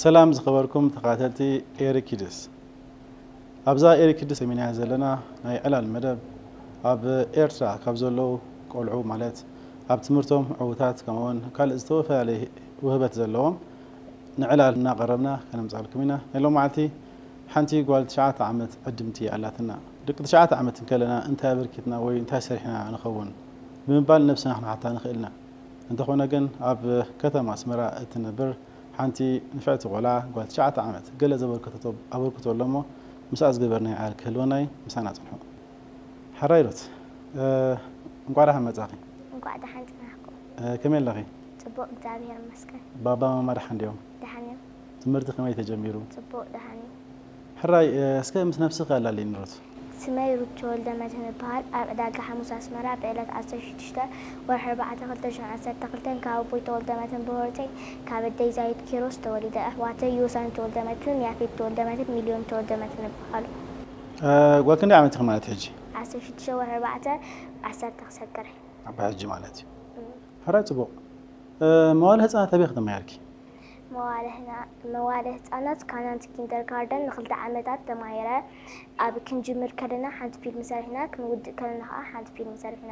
ሰላም ዝኸበርኩም ተኸታተልቲ ኤሪ ኪድስ። ኣብዛ ኤሪ ኪድስ ሰሚናያ ዘለና ናይ ዕላል መደብ ኣብ ኤርትራ ካብ ዘለዉ ቆልዑ፣ ማለት ኣብ ትምህርቶም ዕዉታት ከምኡውን ካልእ ዝተፈላለየ ውህበት ዘለዎም ንዕላል እናቐረብና ከነምጻልኩም ኢና። ናይ ሎማዓልቲ ሓንቲ ጓል ትሽዓተ ዓመት ዕድምቲ ኣላትና። ደቂ ትሽዓተ ዓመት እንከለና እንታይ ኣበርኪትና ወይ እንታይ ሰሪሕና ንኸውን ብምባል ነብስና ክንሓታ ንኽእል ኢና። እንተኾነ ግን ኣብ ከተማ ኣስመራ እትነብር ሓንቲ ንፍዕቲ ቆልዓ ጓል ትሽዓተ ዓመት ገለ ዘበርከተቶ ኣበርክቶ ኣሎ እሞ ምስኣ ዝገበርናዮ ዕላል ክህልወና እዩ። ምሳና ጽንሑ። ሕራይ ሩት፣ እንቋዕ ደሓን መጻኺ። እንቋዕ ደሓን ጽናሕኩም። ከመይ ኣለኺ? ጽቡቕ እግዚኣብሔር ይመስገን። ባባ ማማ ደሓን ድዮም? ደሓን እዮም። ትምህርቲ ከመይ ተጀሚሩ? ጽቡቕ ደሓን እዩ። ሕራይ እስከ ምስ ነብስኺ ኣላልይኒ ሩት። ስመይ ሩት ተወልደ መድህን እበሃል። ኣብ ዕዳጋ ሓሙስ ኣስመራ ብዕለት ዓሰርተ ሽዱሽተ ወርሒ ኣርባዕተ ክልተ ሽሕን ዓሰርተ ክልተን ካብ ኣቦይ ተወልደ መድህን ብሆርተይ ካብ ኣደይ ዛይድ ኪሮስ ተወሊደ። ኣሕዋተይ ዮሳን ተወልደ መድህን፣ ያፌት ተወልደ መድህን፣ ሚልዮን ተወልደ መድህን ይበሃሉ። ጓል ክንደይ ዓመት ኢኺ ማለት ሕጂ? ዓሰርተ ሽዱሽተ ወርሒ ኣርባዕተ ዓሰርተ ክሰግር። ኣብ ሕጂ ማለት እዩ። ሕራይ ጽቡቕ። መዋለ ህጻናት ኣበይ ተማሂርኪ? መዋለ ህጻናት ካናንት ኪንደርጋርደን ንክልተ ዓመታት ተማሂረ። ኣብ ክንጅምር ከለና ሓንቲ ፊልም ሰሪሕና፣ ክንውድእ ከለና ከዓ ሓንቲ ፊልም ሰሪሕና።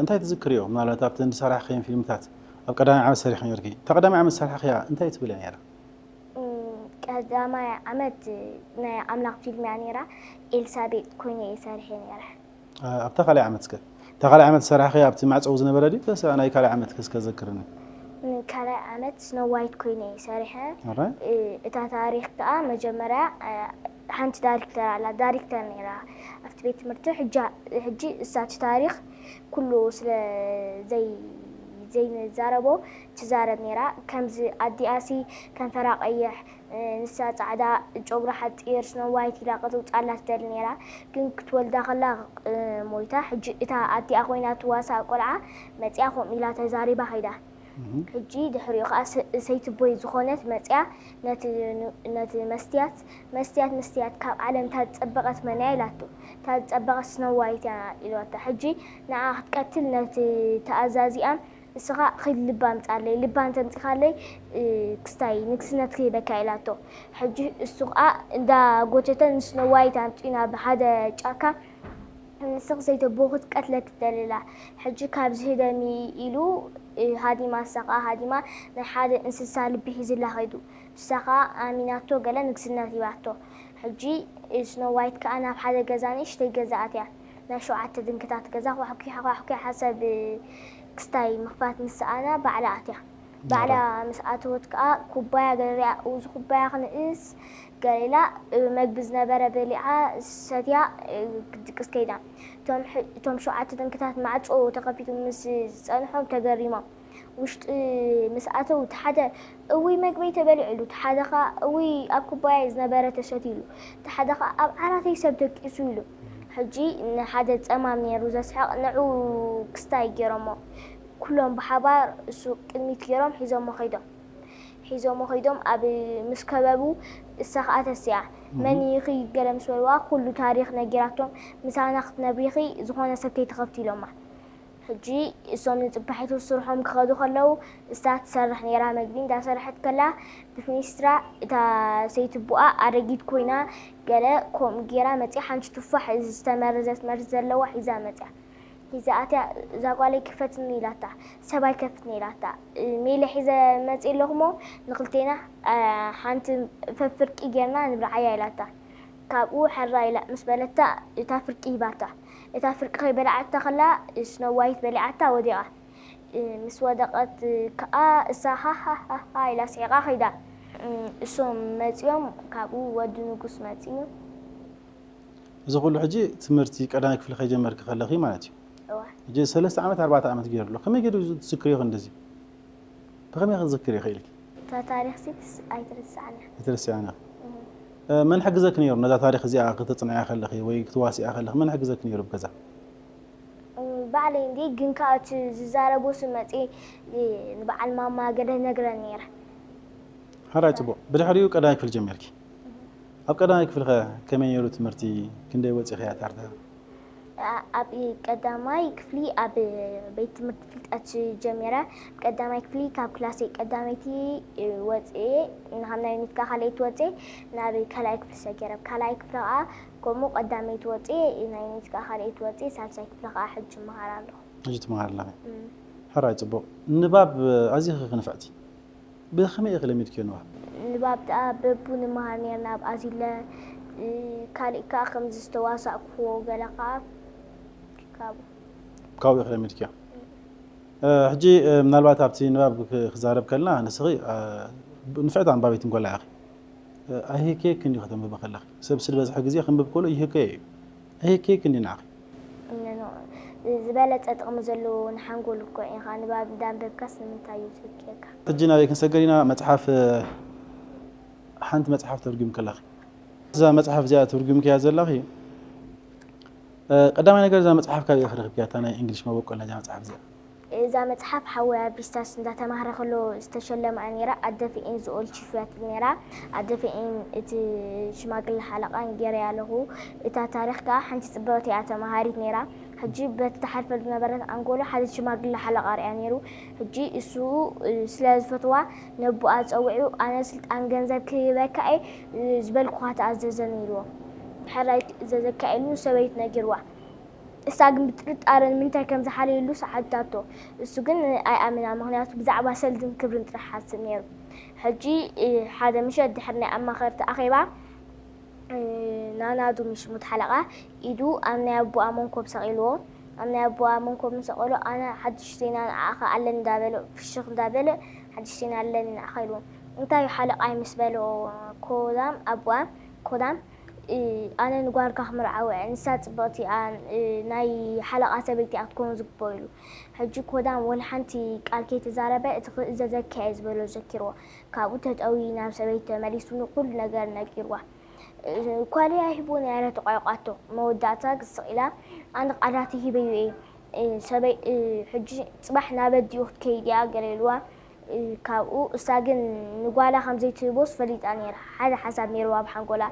እንታይ ትዝክርዮ? ምናልባት ኣብቲ ዝሰራሕክየን ፊልምታት ኣብ ቀዳማይ ዓመት ሰሪሕክን ነርኪ። እታ ቀዳማይ ዓመት ዝሰራሕክያ እንታይ ትብለ ነይራ? ቀዳማይ ዓመት ናይ ኣምላኽ ፊልም እያ ነይራ። ኤልሳቤጥ ኮይነ እየ ሰሪሐ ነይረ። ኣብታ ካልኣይ ዓመት እስከ? እታ ካልኣይ ዓመት ዝሰራሕክያ ኣብቲ ማዕጸዊ ዝነበረ ድዩ? ተስ ናይ ካልኣይ ዓመት እስከ ዘክርኒ። ካልኣይ ዓመት ስኖ ዋይት ኮይነ እየ ሰሪሐ። ኣራይ? እታ ታሪኽ ከዓ መጀመርያ ሓንቲ ዳይሬክተር ኣላ፣ ዳይሬክተር ነይራ ኣብቲ ቤት ትምህርቲ። ሕጂ እሳቲ ታሪኽ ኩሉ ስለ ዘይንዛረቦ ትዛረብ ነይራ። ከምዚ ኣዲኣሲ ከንፈራ ቀይሕ፣ ንሳ ጻዕዳ፣ ጨጉራ ሓጺር፣ ስኖ ዋይት ኢላ ክትውጻላ ትደሊ ነይራ። ግን ክትወልዳ ከላ ሞይታ። ሕጂ እታ ኣዲኣ ኮይና ትዋሳእ ቆልዓ መጺኣ ከምኡ ኢላ ተዛሪባ ከይዳ። ሕጂ ድሕሪኡ ከኣ ሰይትቦይ ዝኾነት መጺኣ ነቲ መስትያት፣ መስትያት መስትያት ካብ ዓለም እታ ዝጸበቐት መን እያ ኢላቶ። እታ ዝጸበቐት ስኖ ዋይት እያ ኢልዋታ። ሕጂ ንዓ ክትቀትል ነቲ ተኣዛዚኣ እስኻ ኺድ ልባ ኣምጻለይ፣ ልባ እንተምጺኻለይ ክስታይ ንግስነት ክህበካ ኢላቶ። ሕጂ እሱ ከኣ እንዳ ጎተተ ንስኖ ዋይት ኣምጺኡ ናብ ሓደ ጫካ ንስኺ ሰይተቦ ክትቀትለኪ ትደሊ ኣላ። ሕጂ ካብዚ ህደሚ ኢሉ ሃዲማ፣ እሳ ከኣ ሃዲማ ናይ ሓደ እንስሳ ልቢ ሒዝላ ኸይዱ። እሳ ከኣ ኣሚናቶ ገለ ንግስነት ሂባቶ። ሕጂ ስኖ ዋይት ከኣ ናብ ሓደ ገዛ፣ ንእሽተይ ገዛ ኣትያ። ናይ ሸውዓተ ድንክታት ገዛ ኳሕኲሓ ኳሕኲሓ ሰብ ክስታይ ምኽፋት ምስ ሰኣና ባዕላ ኣትያ። ባዕላ ምስ ኣተወት ከኣ ኩባያ ገለ ሪኣ፣ እዚ ኩባያ ክንእስ ገለ ኢላ መግቢ ዝነበረ በሊዓ ሰትያ ክትድቅስ ከይዳ። እቶም ሸውዓተ ድንክታት ማዕጾ ተኸፊቱ ምስ ዝጸንሖም ተገሪሞም። ውሽጢ ምስ ኣተው እቲ ሓደ እውይ መግበይ ተበሊዑ ኢሉ፣ እቲ ሓደ ኸኣ እውይ ኣብ ኩባያይ ዝነበረ ተሰትዩ ኢሉ፣ እቲ ሓደ ኸኣ ኣብ ዓራተይ ሰብ ደቂሱ ኢሉ። ሕጂ ንሓደ ጸማም ነይሩ ዘስሕቕ፣ ንዑ ክስታይ ገይሮሞ። ኩሎም ብሓባር እሱ ቅድሚት ገይሮም ሒዞሞ ከይዶም። ሒዞሞ ከይዶም ኣብ ምስ ከበቡ እሳ ኸኣ ተሲኣ። መን ኢኺ ገለ ምስ በልዋ ኩሉ ታሪኽ ነጊራቶም፣ ምሳና ክትነብሪ ኢኺ ዝኾነ ሰብ ከይትኸፍቲ ኢሎማ። ሕጂ እሶም ንጽባሒቱ ስርሖም ክኸዱ ከለዉ እሳ ትሰርሕ ነይራ። መግቢ እንዳሰርሐት ከላ ብፍኒስትራ እታ ሰይቲ ቡኣ ኣረጊት ኮይና ገለ ከምኡ ገይራ መጺኣ ሓንቲ ቱፋሕ ዝተመረዘት መርዚ ዘለዋ ሒዛ መጺኣ። ሒዛ ኣትያ እዛ ጓለይ ክፈትኒ ኢላታ፣ ሰብ ኣይከፍትኒ ኢላታ። ሜለ ሒዘ መጺእ ኣለኹ እሞ ንኽልቴና ሓንቲ ፈፍርቂ ጌርና ንብልዓያ ኢላታ። ካብኡ ሕራይ ኢላ ምስ በለታ እታ ፍርቂ ሂባታ። እታ ፍርቂ ከይበላዓታ ከላ ስኖ ዋይት በሊዓታ ወዲቓ። ምስ ወደቐት ከኣ እሳ ሃሃሃሃ ኢላ ስሒቓ ከይዳ። እሶም መጺኦም ካብኡ ወዲ ንጉስ መጺኡ። እዚ ኩሉ ሕጂ ትምህርቲ ቀዳማይ ክፍሊ ከይጀመርኪ ከለኺ ማለት እዩ። እዋ ሕጂ ሰለስተ ዓመት ኣርባዕተ ዓመት ገይሩ ኣሎ። ከመይ ገይሩ ትዝክርዮ ክንድዚ? ብኸመይ ክትዝክርዮ ክኢልኪ? እታ ታሪኽሲ ትስ- ኣይትርስዓን እያ። ኣይትርስዓን ኢኺ። መን ሓግዘኪ ነይሩ ነዛ ታሪኽ እዚኣ ክተጽንዕያ ከለኺ ወይ ክትዋስእያ ከለኺ መን ሓግዘኪ ነይሩ ኣብ ገዛ? ባዕለይ እንዲ ግን ከዓ እቲ ዝዛረቦ ስም መፅእ ንበዓል ማማ ገለ ነግረን ነይረ። ሓራይ ጽቡቕ። ብድሕሪኡ ቀዳማይ ክፍሊ ጀሚርኪ። ኣብ ቀዳማይ ክፍሊ ከ ከመይ ነይሩ ትምህርቲ? ክንደይ ወፂእኺ እያ ታርታ? ኣብ ቀዳማይ ክፍሊ ኣብ ቤት ትምህርቲ ፍልጠት ጀሚረ። ቀዳማይ ክፍሊ ካብ ክላሰይ ቀዳመይቲ ወፅኤ፣ ናብ ናይ ዩኒትካ ካልኣይቲ ወፅኤ ናብ ካልኣይ ክፍሊ ሰጊረ። ካልኣይ ክፍሊ ከዓ ከምኡ ቀዳመይቲ ወፅኤ፣ ናይ ዩኒትካ ካልኣይቲ ወፅኤ፣ ሳልሳይ ክፍሊ ከዓ ሕጂ ይመሃር ኣለኹ። ሕጂ ትመሃር ኣለኺ። ሕራይ፣ ፅቡቕ። ንባብ ኣዚኺ ክንፍዕቲ፣ ብኸመይ ኢኺ ለሚድክዮ ንባብ? ንባብ ደኣ በቡ ንመሃር ነርና ኣብ ኣዚለ። ካልእ ከዓ ከምዚ ዝተዋሳእክዎ ገለ ከዓ ካብኡ። ካብኡ ኢኺ ለሚድክዮ። ሕጂ ምናልባት ኣብቲ ንባብ ክዛረብ ከልና ንስኺ ንፍዕቲ ኣንባቢት ጓል ኢኺ። ኣይህከየክን እዩ ከተንብቢ ከለኺ። ሰብ ስለ ዝበዝሐ ግዜ ክንብብ ከሎ ይህከዮ እዩ። ኣይህከየክን እዩ ንዓኺ። ዝበለፀ ጥቕሚ ዘለዎ ንሓንጎል እኮ ኢኻ። ንባብ እንዳንበብካስ ንምንታይ እዩ ዝህከየካ? ሕጂ ናበይ ክንሰገር ኢና? መፅሓፍ፣ ሓንቲ መፅሓፍ ተርጉም ከለኺ፣ እዛ መፅሓፍ እዚኣ ተርጉምክያ ዘለኺ፣ ቀዳማይ ነገር እዛ መፅሓፍ ካበይ ኢኺ ረኺብክያ? እታ ናይ እንግሊሽ መበቆል ናይዛ መፅሓፍ እዚኣ? እዛ መፅሓፍ ሓወይ ኣብ ቢስታስ እንዳተማህረ ከሎ ዝተሸለማ ነይራ። ኣደ ፌኤን ዝኦል ቺፍ እያ ትብል ነይራ። ኣደ ፌኤን እቲ ሽማግለ ሓለቓ ገይረያ ኣለኹ። እታ ታሪኽ ከዓ ሓንቲ ፅብቕቲ እያ ተምሃሪት ነይራ። ሕጂ በቲ ትሓልፈሉ ነበረት ኣንጎሎ ሓደ ሽማግለ ሓለቓ ርእያ ነይሩ። ሕጂ እሱ ስለ ዝፈትዋ ነቦኣ ፀዊዑ ኣነ ስልጣን ገንዘብ ክህበካ እየ ዝበልኩኻ ተኣዘዘ ነይርዎ። ሕራይ ትእዘዘካ ኢሉ ንሰበይቱ ነጊርዋ። እሳ ግን ብጥርጣረ ንምንታይ ከም ዝሓለየሉ ሰዓትታቶ። እሱ ግን ኣይኣምና፣ ምኽንያቱ ብዛዕባ ሰልድን ክብርን ጥራሕ ሓስብ ነይሩ። ሕጂ ሓደ ምሸት ድሕሪ ናይ ኣማኸርቲ ኣኼባ ናናዱ ምሽሙት ሓለቓ ኢዱ ኣብ ናይ ኣቦኣ መንኮብ ሰቒልዎ። ኣብ ናይ ኣቦኣ መንኮብ ምስ ሰቐሎ ኣነ ሓድሽ ዜና ንዓኻ ኣለኒ እንዳበሎ ፍሽኽ እንዳበለ ሓድሽ ዜና ኣለኒ ንዓኻ ኢልዎ። እንታይ ሓለቓይ ምስ በሎ ኮዳም ኣቦኣ ኮዳም ኣነ ንጓልካ ክምርዓወ ንሳ ፅብቕቲ እያ ናይ ሓለቓ ሰበይቲ ኣትኮኑ ዝግበ ኢሉ። ሕጂ ኮዳም ወላ ሓንቲ ቃል ከይተዛረበ እቲ ክእዘዘካ እየ ዝበሎ ዘኪርዎ። ካብኡ ተጠዊ ናብ ሰበይቲ ተመሊሱ ንኩሉ ነገር ነጊርዋ። ኳልያ ሂቡ ነይረ ተቋይቋቶ። መወዳእታ ግስቕ ኢላ ኣነ ቃላት ሂበዩ እየ ሰበይ ሕጂ ፅባሕ ናብ ኣዲኡ ክትከይድ እያ ገለ ኢልዋ። ካብኡ እሳ ግን ንጓላ ከም ዘይትህቦስ ፈሊጣ ነይራ። ሓደ ሓሳብ ነይርዋ ኣብ ሓንጎላ።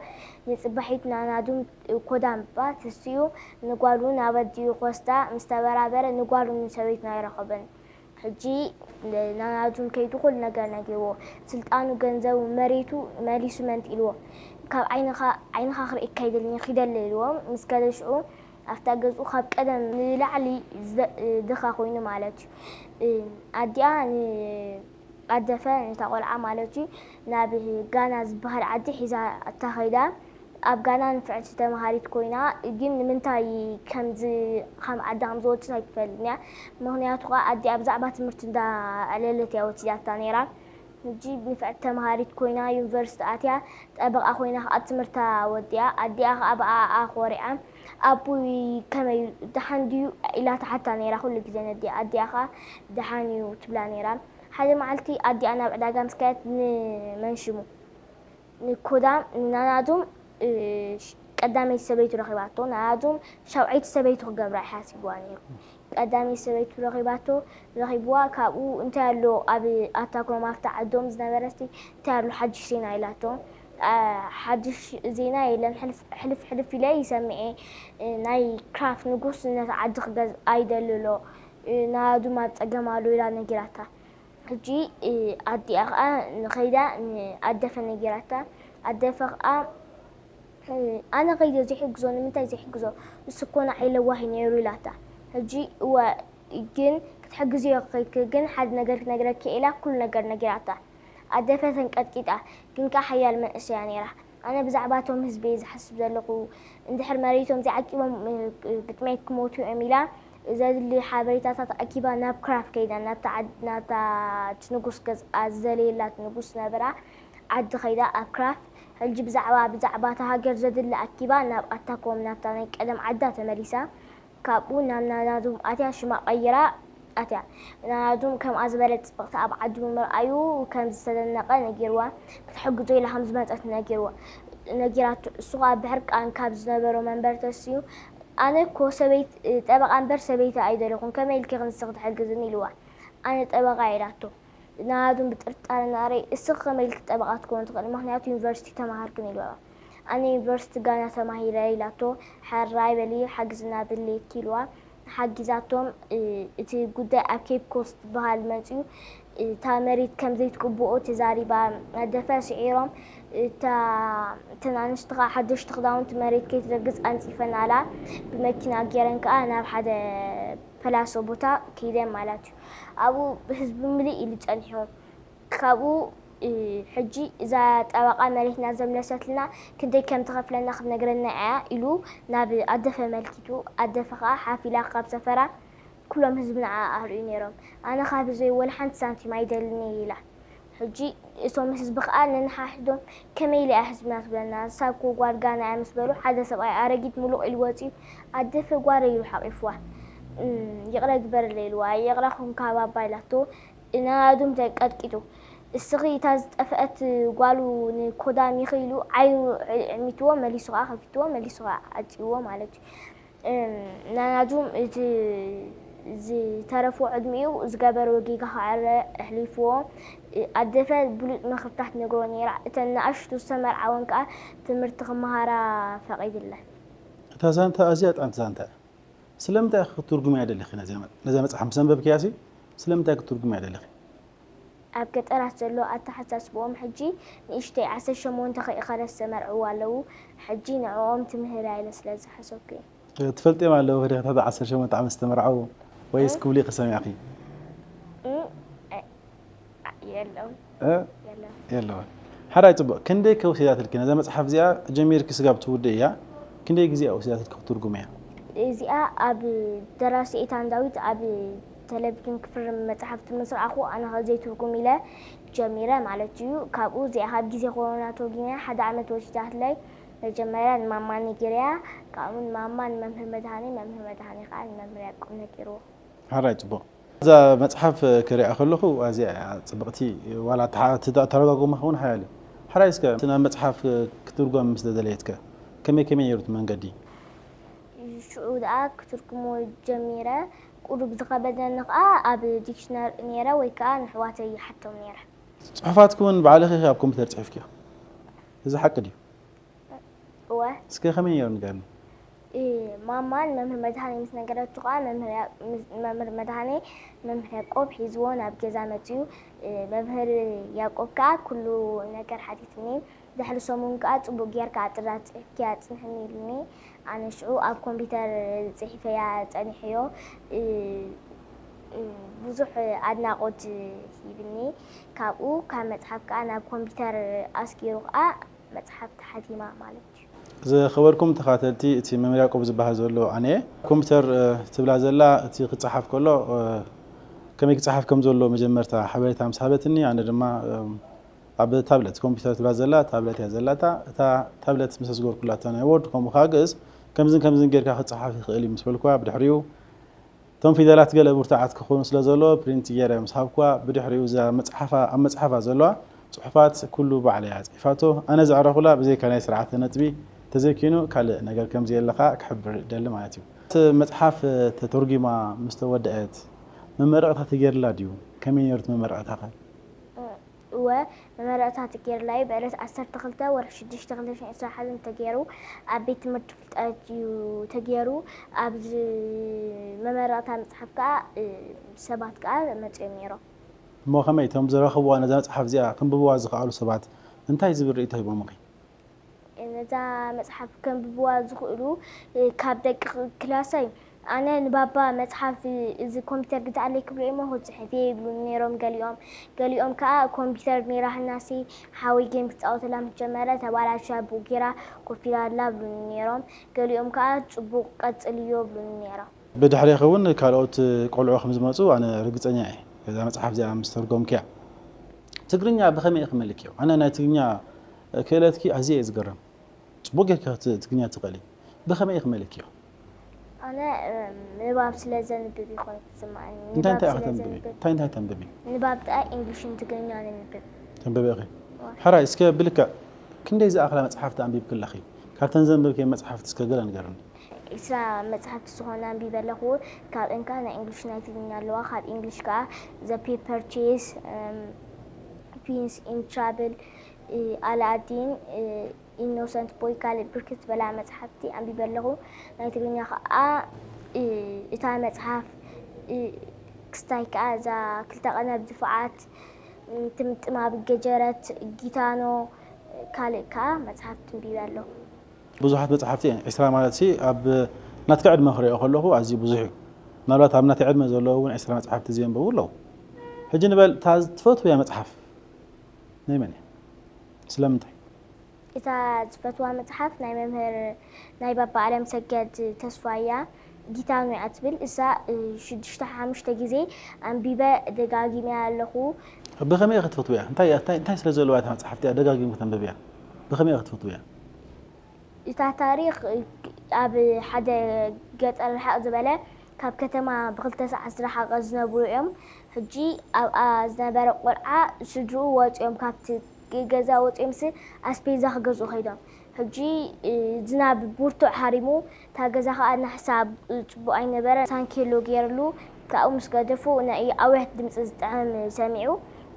ንፅባሒት ናናዱም ኮዳምባ ተስኡ ንጓሉ ናብ ኣዲኡ ክወስዳ ምስ ተበራበረ ንጓሉ ንሰበይትና ኣይረኸበን። ሕጂ ናናዱም ከይዱ ኩሉ ነገር ነጊርዎ። ስልጣኑ፣ ገንዘቡ፣ መሬቱ መሊሱ መንጢልዎ። ካብ ዓይንኻ ዓይንኻ ክርእየካ ይደልኒ ኪደለ ኢልዎ። ምስ ከደ ሽዑ ኣብታ ገዝኡ ካብ ቀደም ንላዕሊ ድኻ ኮይኑ ማለት እዩ። ኣዲኣ ንኣደፈ ነታ ቆልዓ ማለት እዩ ናብ ጋና ዝበሃል ዓዲ ሒዛ እታ ኸይዳ። ኣብ ጋና ንፍዕቲ ተምሃሪት ኮይና ግን ንምንታይ ከምዚ ካብ ዓዲ ከም ዝወፅእ ኣይትፈልጥን እያ። ምኽንያቱ ከዓ ኣዲኣ ብዛዕባ ትምህርቲ እንዳዕለለት እያ ወሲዳታ ነይራ። ሕጂ ንፍዕቲ ተምሃሪት ኮይና ዩኒቨርሲቲ ኣትያ ጠበቓ ኮይና ከዓ ትምህርታ ወዲኣ። ኣዲኣ ከዓ ብኣኣ ኮሪዓ ኣቦይ ከመይ ደሓን ድዩ ኢላ ትሓታ ነይራ ኩሉ ግዜ ነዲኣ። ኣዲኣ ከዓ ደሓን እዩ ትብላ ነይራ። ሓደ መዓልቲ ኣዲኣ ናብ ዕዳጋ ምስ ከደት ንመንሽሙ ንኮዳም ንናናዱም ቀዳመይቲ ሰበይቱ ረኺባቶ። ናናዱም ሻውዐይቲ ሰበይቱ ክገብራ ሓሲብዋ ነይሩ። ቀዳመይቲ ሰበይቱ ረኺባቶ። ረኺብዋ ካብኡ እንታይ ኣሎ ኣብ ኣታኮም ኣብታ ዓዶም ዝነበረቲ እንታይ ኣሎ ሓድሽ ዜና ኢላቶ። ሓድሽ ዜና የለን። ሕልፍ ሕልፍ ኢለ ይሰምዐ ናይ ክራፍ ንጉስ ነቲ ዓዲ ክገዝ ኣይደልሎ ናናዱም ኣብ ፀገም ኣሎ ኢላ ነጊራታ። ሕጂ ኣዲኣ ከዓ ንኸይዳ ንኣደፈ ነጊራታ። ኣደፈ ከዓ ኣነ ከይደ ዘይሕግዞ ንምንታይ ዘይሕግዞ እሱ እኮ ንዓይ ለዋህ ነይሩ ኢላታ። ሕጂ እወ ግን ክትሕግዝዮ ከይክ ግን ሓደ ነገር ክነግረኪ ኢላ ኩሉ ነገር ነጊራታ። ኣደፈ ተንቀጥቂጣ ግን ከዓ ሓያል መንእሰይ እያ ነይራ። ኣነ ብዛዕባ እቶም ህዝቢ እየ ዝሓስብ ዘለኹ። እንድሕር መሬቶም ዘይዓቂቦም ግጥመይ ክሞቱ እዮም ኢላ ዘድሊ ሓበሬታታት ኣኪባ ናብ ክራፍ ከይዳ ናብታ ዓድ- ናብታ እቲ ንጉስ ገዝኣ ዝደለየላ እቲ ንጉስ ዝነበራ ዓዲ ከይዳ ኣብ ክራፍ ሕጂ ብዛዕባ ብዛዕባ እታ ሃገር ዘድሊ ኣኪባ ናብ ኣታኮም ናብታ ናይ ቀደም ዓዳ ተመሊሳ። ካብኡ ናብ ናናዱም ኣትያ ሽማ ቀይራ ኣትያ። ናናዱም ከምኣ ዝበለት ፅብቕቲ ኣብ ዓዱ ምርኣዩ ከም ዝተደነቐ ነጊርዋ። ክትሕግዞ ኢላ ከም ዝመፀት ነጊርዋ ነጊራቶ። እሱ ከዓ ብሕርቃን ካብ ዝነበሮ መንበር ተስዩ ኣነ እኮ ሰበይት ጠበቓ እምበር ሰበይቲ ኣይደለኹን ከመይ ኢልኪ ክንስኺ ትሕግዝኒ ኢልዋ። ኣነ ጠበቓ ኢላቶ። ናናዱም ብጥርጣረ ናረይ እስኺ ከመይ ኢልኪ ጠበቓ ትኮኑ ትኽእሊ ምክንያቱ ዩኒቨርሲቲ ተማሃርክን ኢልዋ። ኣነ ዩኒቨርሲቲ ጋና ተማሂረ ኢላቶ። ሕራይ በሊ ሓግዝና ድልየኪ ኢልዋ። ሓጊዛቶም። እ፣ እቲ ጉዳይ ኣብ ኬፕ ኮስት ዝበሃል መጺኡ። እታ መሬት ከም ዘይትቅብኦ ተዛሪባ። ኣደፈ ስዒሮም። እታ፣ እተን ኣንስቲ ከኣ ሓደሽቲ ክዳውንቲ መሬት ከይትረግጽ ኣንጺፈናላ። ብመኪና ገይረን ከኣ ናብ ሓደ ፐላሶ ቦታ ከይደን ማለት እዩ። ኣብኡ ህዝቢ ምልእ ኢሉ ጸኒሑ። ካብኡ፣ እ፣ ሕጂ እዛ ጠበቃ መሬትና ዘምለሰትልና ክንደይ ከም ትኸፍለና ክትነግረና እያ ኢሉ ናብ ኣደፈ መልኪቱ። ኣደፈ ከኣ ሓፍ ኢላ ካብ ሰፈራ ኩሎም ህዝቢ ንዓ ኣርእዩ ነይሮም። ኣነ ካብ ህዝበይ ወላ ሓንቲ ሳንቲም ኣይደልን እየ ኢላ። ሕጂ እቶም ህዝቢ ከኣ ነንሓሕዶም ከመይ ኢላ እያ ህዝብና ትብለና? ንሳ እኮ ጓል ጋና እያ ምስ በሉ ሓደ ሰብኣይ ኣረጊት ሙሉቕ ኢሉ ወጺኡ ኣደፈ ጓለይ ኢሉ ሓቂፍዋ። እም፣ ይቕረ ግበረለይ ኢልዋ። ይቕረ ኩንካ ባባ ኢላቶ። ነናዱም ተቀጥቂጡ። እስኺ እታ ዝጠፍአት ጓሉ ንኮዳም ኢኺ ኢሉ ዓይኑ ዕሚትዎ፣ መሊሱ ከኣ ከፊትዎ፣ መሊሱ ከኣ ዓጽይዎ ማለት እዩ። እም፣ ነናዱም እቲ ዝተረፎ ዕድሚኡ ዝገበሮ ጌጋ ከዕረ ኣሕሊፍዎ። ኣደፈ ብሉጽ ምኽርታት ነግሮ ነይራ። እተን ንኣሽቱ ዝተመርዓወን ከኣ ትምህርቲ ክመሃራ ፈቒድለን። እታ ዛንታ ኣዝያ ጥዕምቲ ዛንታ እያ። ስለምንታይ ኢኺ ክትትርጉምያ ደሊኺ ነዛ መ-፣ ነዛ መጽሓፍ ምስ ኣንበብክያሲ ስለምንታይ ክትትርጉምያ ደሊኺ? ኣብ ገጠራት ዘሎ ኣተሓሳስብኦም ሕጂ ንእሽተይ ዓሰርተ ሸሞንተ ከይኣኸለት ዝተመርዕዉ ኣለዉ። ሕጂ ንዕኦም ትምህር ኢለ ስለ ዝሓሰብኩ እየ። ትፈልጥዮም ኣለዉ ዲኺ እታ ዓሰርተ ሸሞንተ ዓመት ዝተመርዓዉ ወይስ እ? ክብሉ ኢኺ ሰሚዕኺ? እ? እ? የለውን። እ? የለውን። የለውን። ሓራይ ጽቡቕ። ክንደይ ከ ወሲዳትልኪ? ነዛ መጽሓፍ እዚኣ ጀሚርኪ ስጋብ ትውድእያ፣ ክንደይ ግዜ እያ ወሲዳትልኪ ክትትርጉምያ? እዚኣ ኣብ ደራሲ ኤታን ዳዊት ኣብ ቴሌቪዥን ክፍርም መጽሓፍቲ ምስ ረኣኹ፣ ኣነ ኸ ዘይትርጉም ኢለ ጀሚረ ማለት እዩ። ካብኡ እዚኣ ካብ ግዜ ኮሮና ተርጉምያ ሓደ ዓመት ወሲዳትለይ። መጀመርያ ንማማ ነጊረያ፣ ካብኡ ንማማ ንመምህር መድሃኔ፣ መምህር መድሃኔ ኸኣ ንመምህር ያዕቆብ ነጊርዎ። ሓራይ ጽቡቕ። እዛ መጽሓፍ ክሪኣ ከለኹ ኣዝያ እያ ጽብቕቲ፣ ዋላ እታ፣ እቲ ኣተረጓጉማ ኸውን ሓያል እዩ። ሓራይ እስከ እቲ ናብ መጽሓፍ ክትርጎም ምስ ደለየትከ ከመይ ከመይ ነይሩ እቲ መንገዲ? ሽዑ ደኣ ክትርጉሞ ጀሚረ። ቁሩብ ዝኸበደኒ ከኣ ኣብ ዲክሽነሪ ነይረ ወይ ከኣ ንኣሕዋተይ ይሓቶም ነይረ። ጽሑፋትኪ እውን ባዕልኺ ኢኺ ኣብ ኮምፒተር ጽሒፍክዮ። እዚ ሓቂ ድዩ? እወ። እስከ ከመይ ነይሩ ንገርኒ። እ፣ ማማ ንመምህር መድሃኔ ምስ ነገረቱ ከኣ መምህር ያ-፣ ምስ-፣ መምህር መድሃኔ መምህር ያዕቆብ ሒዝዎ ናብ ገዛ መጺኡ። እ፣ መምህር ያዕቆብ ከኣ ኩሉ ነገር ሓቲትኒ። ድሕሪ ሰሙን ከኣ ጽቡቕ ጌርካ ኣጥራ ጽሒፍክያ ጽንሕኒ ኢሉኒ። ኣነ ሽዑ ኣብ ኮምፒተር ጽሒፈያ ጸኒሐዮ። እ፣ እ፣ ብዙሕ ኣድናቖት ሂብኒ። ካብኡ ካብ መጽሓፍ ከኣ ናብ ኮምፒተር ኣስጊሩ ከኣ መጽሓፍ ተሓቲማ ማለት እዩ። ዝኸበርኩም ተኻተልቲ፣ እቲ መምህር ያዕቆብ ዝበሃል ዘሎ ኣነ እየ። ኮምፒተር፣ እ፣ ትብላ ዘላ፣ እቲ ክጸሓፍ ከሎ፣ እ፣ ከመይ ክጸሓፍ ከም ዘሎ መጀመርታ ሓበሬታ ምስ ሃበትኒ፣ ኣነ ድማ፣ እ፣ ኣብ ታብለት፣ ኮምፒተር ትብላ ዘላ፣ ታብለት እያ ዘላታ። እታ ታብለት ምስ ኣስገርኩላታ ናይ ወርድ፣ ከምኡ ከኣ ግእዝ፣ ከምዝን ከምዝን ጌርካ ክጸሓፍ ይኽእል እዩ ምስ በልኩዋ፣ ብድሕሪኡ እቶም ፊደላት ገለ ብርቱዓት ክኾኑ ስለ ዘለዎ ፕሪንት ገይረ ምስ ሃብኩዋ፣ ብድሕሪኡ እዛ መጽሓፋ፣ ኣብ መጽሓፋ ዘለዋ ጽሑፋት ኩሉ ባዕላ እያ ጽሒፋቶ። ኣነ ዘዕረኹላ ብዘይካ ናይ ስርዓተ ነጥቢ ተዘይኮይኑ ካልእ ነገር ከም ዘየለ ከኣ ክሕብር እደሊ ማለት እዩ። እቲ መጽሓፍ ተተርጒማ ምስ ተወደአት መመረቕታ ተገይርላ ድዩ? ከመይ ነይሩ እቲ መመረቕታኸ? እወ፣ መመረቕታ ተገይርላ እዩ። ብዕለት ዓሰርተ ክልተ ወርሒ ሽዱሽተ ክልተ ሽሕን ዕስራን ሓደን ተገይሩ። ኣብ ቤት ትምህርቲ ፍልጠት እዩ ተገይሩ። ኣብዚ መመረቕታ መጽሓፍ ከኣ፣ እ፣ ሰባት ከኣ መጺኦም ነይሮም። እሞ ከመይ እቶም ዝረኸብዋ ነዛ መጽሓፍ እዚኣ ከንብብዋ ዝኸኣሉ ሰባት እንታይ ዝብል ርእይቶ ሂቦምኺ? ነዛ መጽሓፍ ከንብብዋ ዝኽእሉ፣ እ፣ ካብ ደቂ ክ-፣ ክላሰይ፣ ኣነ ንባባ መጽሓፍ፣ እ፣ እዚ ኮምፒተር ግዝኣለይ ክብሉ እሞ ክጽሕፍ እየ ይብሉኒ ነይሮም ገሊኦም። ገሊኦም ከኣ ኮምፒተር ነይራትናሲ ሓወይ ጌም ክጻወተላ ምስ ጀመረ ተባላሽያ ብኡ ጌራ ኮፍ ኢላ ኣላ ብሉኒ ነይሮም። ገሊኦም ከኣ ጽቡቕ ቀጽልዮ ብሉኒ ነይሮም። ብድሕሬኺ እውን ካልኦት ቆልዑ ከም ዝመጹ ኣነ ርግጸኛ እየ። እዛ መጽሓፍ እዚኣ ምስ ተርጎምክያ። ትግርኛ ብኸመይ ኢኺ መሊክዮ? ኣነ ናይ ትግርኛ ክእለትኪ ኣዝየ እየ ዝገረም። ጽቡቕ ጌርኪ ት-፣ ትግርኛ ትኽእሊ። ብኸመይ ኢኺ መሊክዮ? ኣነ፣ እም፣ ንባብ ስለ ዘንብብ ይኾን ዝስምዓኒ። እንታይ እንታይ ንባብ ኢኺ ስለ ተንብቢ? ዘንብብ። እንታይ እንታይ ተንብቢ? ንባብ ጥራይ እንግሊሽን ትግርኛን የንብብ። ተንብቢ ኢኺ? እወ። ሕራይ፣ እስከ ብልክዕ ክንደይ ዝኣኽላ መጽሓፍቲ ኣንቢብኪ ኣለኺ? ካብተን ዘንበብክየን መጽሓፍቲ እስከ ገለ ንገርኒ። ዒስራ መጽሓፍቲ ዝኾና ኣንቢበ ኣለኹ። ካብአን ከኣ ናይ እንግሊሽ ናይ ትግርኛ ኣለዋ። ካብ እንግሊሽ ከኣ The Paper Chase፣ እም፣ Prince in Trouble፣ እ፣ ኣላዲን፣ እ፣ ኢኖሰንት ቦይ ካልእ ብርክት ዝበላ መጽሓፍቲ ኣንቢበ ኣለኹ። ናይ ትግርኛ ከኣ፣ እ፣ እታ መጽሓፍ፣ እ፣ ክስታይ ከኣ እዛ ክልተ ቀለብ ድፉዓት፣ እ፣ ትምጥማብ ገጀረት፣ ጊታኖ፣ ካልእ ከኣ መጽሓፍቲ ኣንቢበ ኣለኹ። ብዙሓት መጽሓፍቲ እየን። ዕስራ ማለት ሲ ኣብ ናትካ ዕድመ ክሪኦ ከለኹ ኣዝዩ ብዙሕ እዩ። ምናልባት ኣብ ናተይ ዕድመ ዘለዉ እውን ዕስራ መጽሓፍቲ ዘንበቡ ኣለዉ። ሕጂ ንበል፣ እታ ትፈትውያ መጽሓፍ ናይ መን እያ? ስለምንታይ? እታ ዝፈትዋ መጽሓፍ ናይ መምህር ናይ ባባ ኣለምሰገድ ተስፋ እያ። ጊታኖ እያ ትብል። እሳ፣ እ፣ ሽዱሽተ ሓሙሽተ ግዜ ኣንቢበ ደጋጊመያ ኣለኹ። ብኸመይ ኢኺ ትፈትውያ? እንታይ እያ? እንታይ፣ እንታይ ስለ ዘለዋ እታ መጽሓፍ እቲኣ ደጋጊምኪ ተንብብያ? ብኸመይ ኢኺ ትፈትውያ? እታ ታሪኽ፣ እ፣ ኣብ ሓደ ገጠር ርሕቕ ዝበለ፣ ካብ ከተማ ብኽልተ ሰዓት ዝረሓቐ ዝነብሩ እዮም። ሕጂ ኣብኣ ዝነበረ ቆልዓ ስድርኡ ወፂኦም፣ ካብቲ ገዛ ወፂኦምሲ ኣስፔዛ ክገዝኡ ከይዶም። ሕጂ፣ እ፣ ዝናብ ብርቱዕ ሃሪሙ፣ እታ ገዛ ኸኣ ናሕሳ ጽቡቕ ኣይነበረ፣ ታንኬሎ ገይርሉ፣ ካብኡ ምስ ገደፉ ናይ ኣውያት ድምጺ ዝጥዕም ሰሚዑ።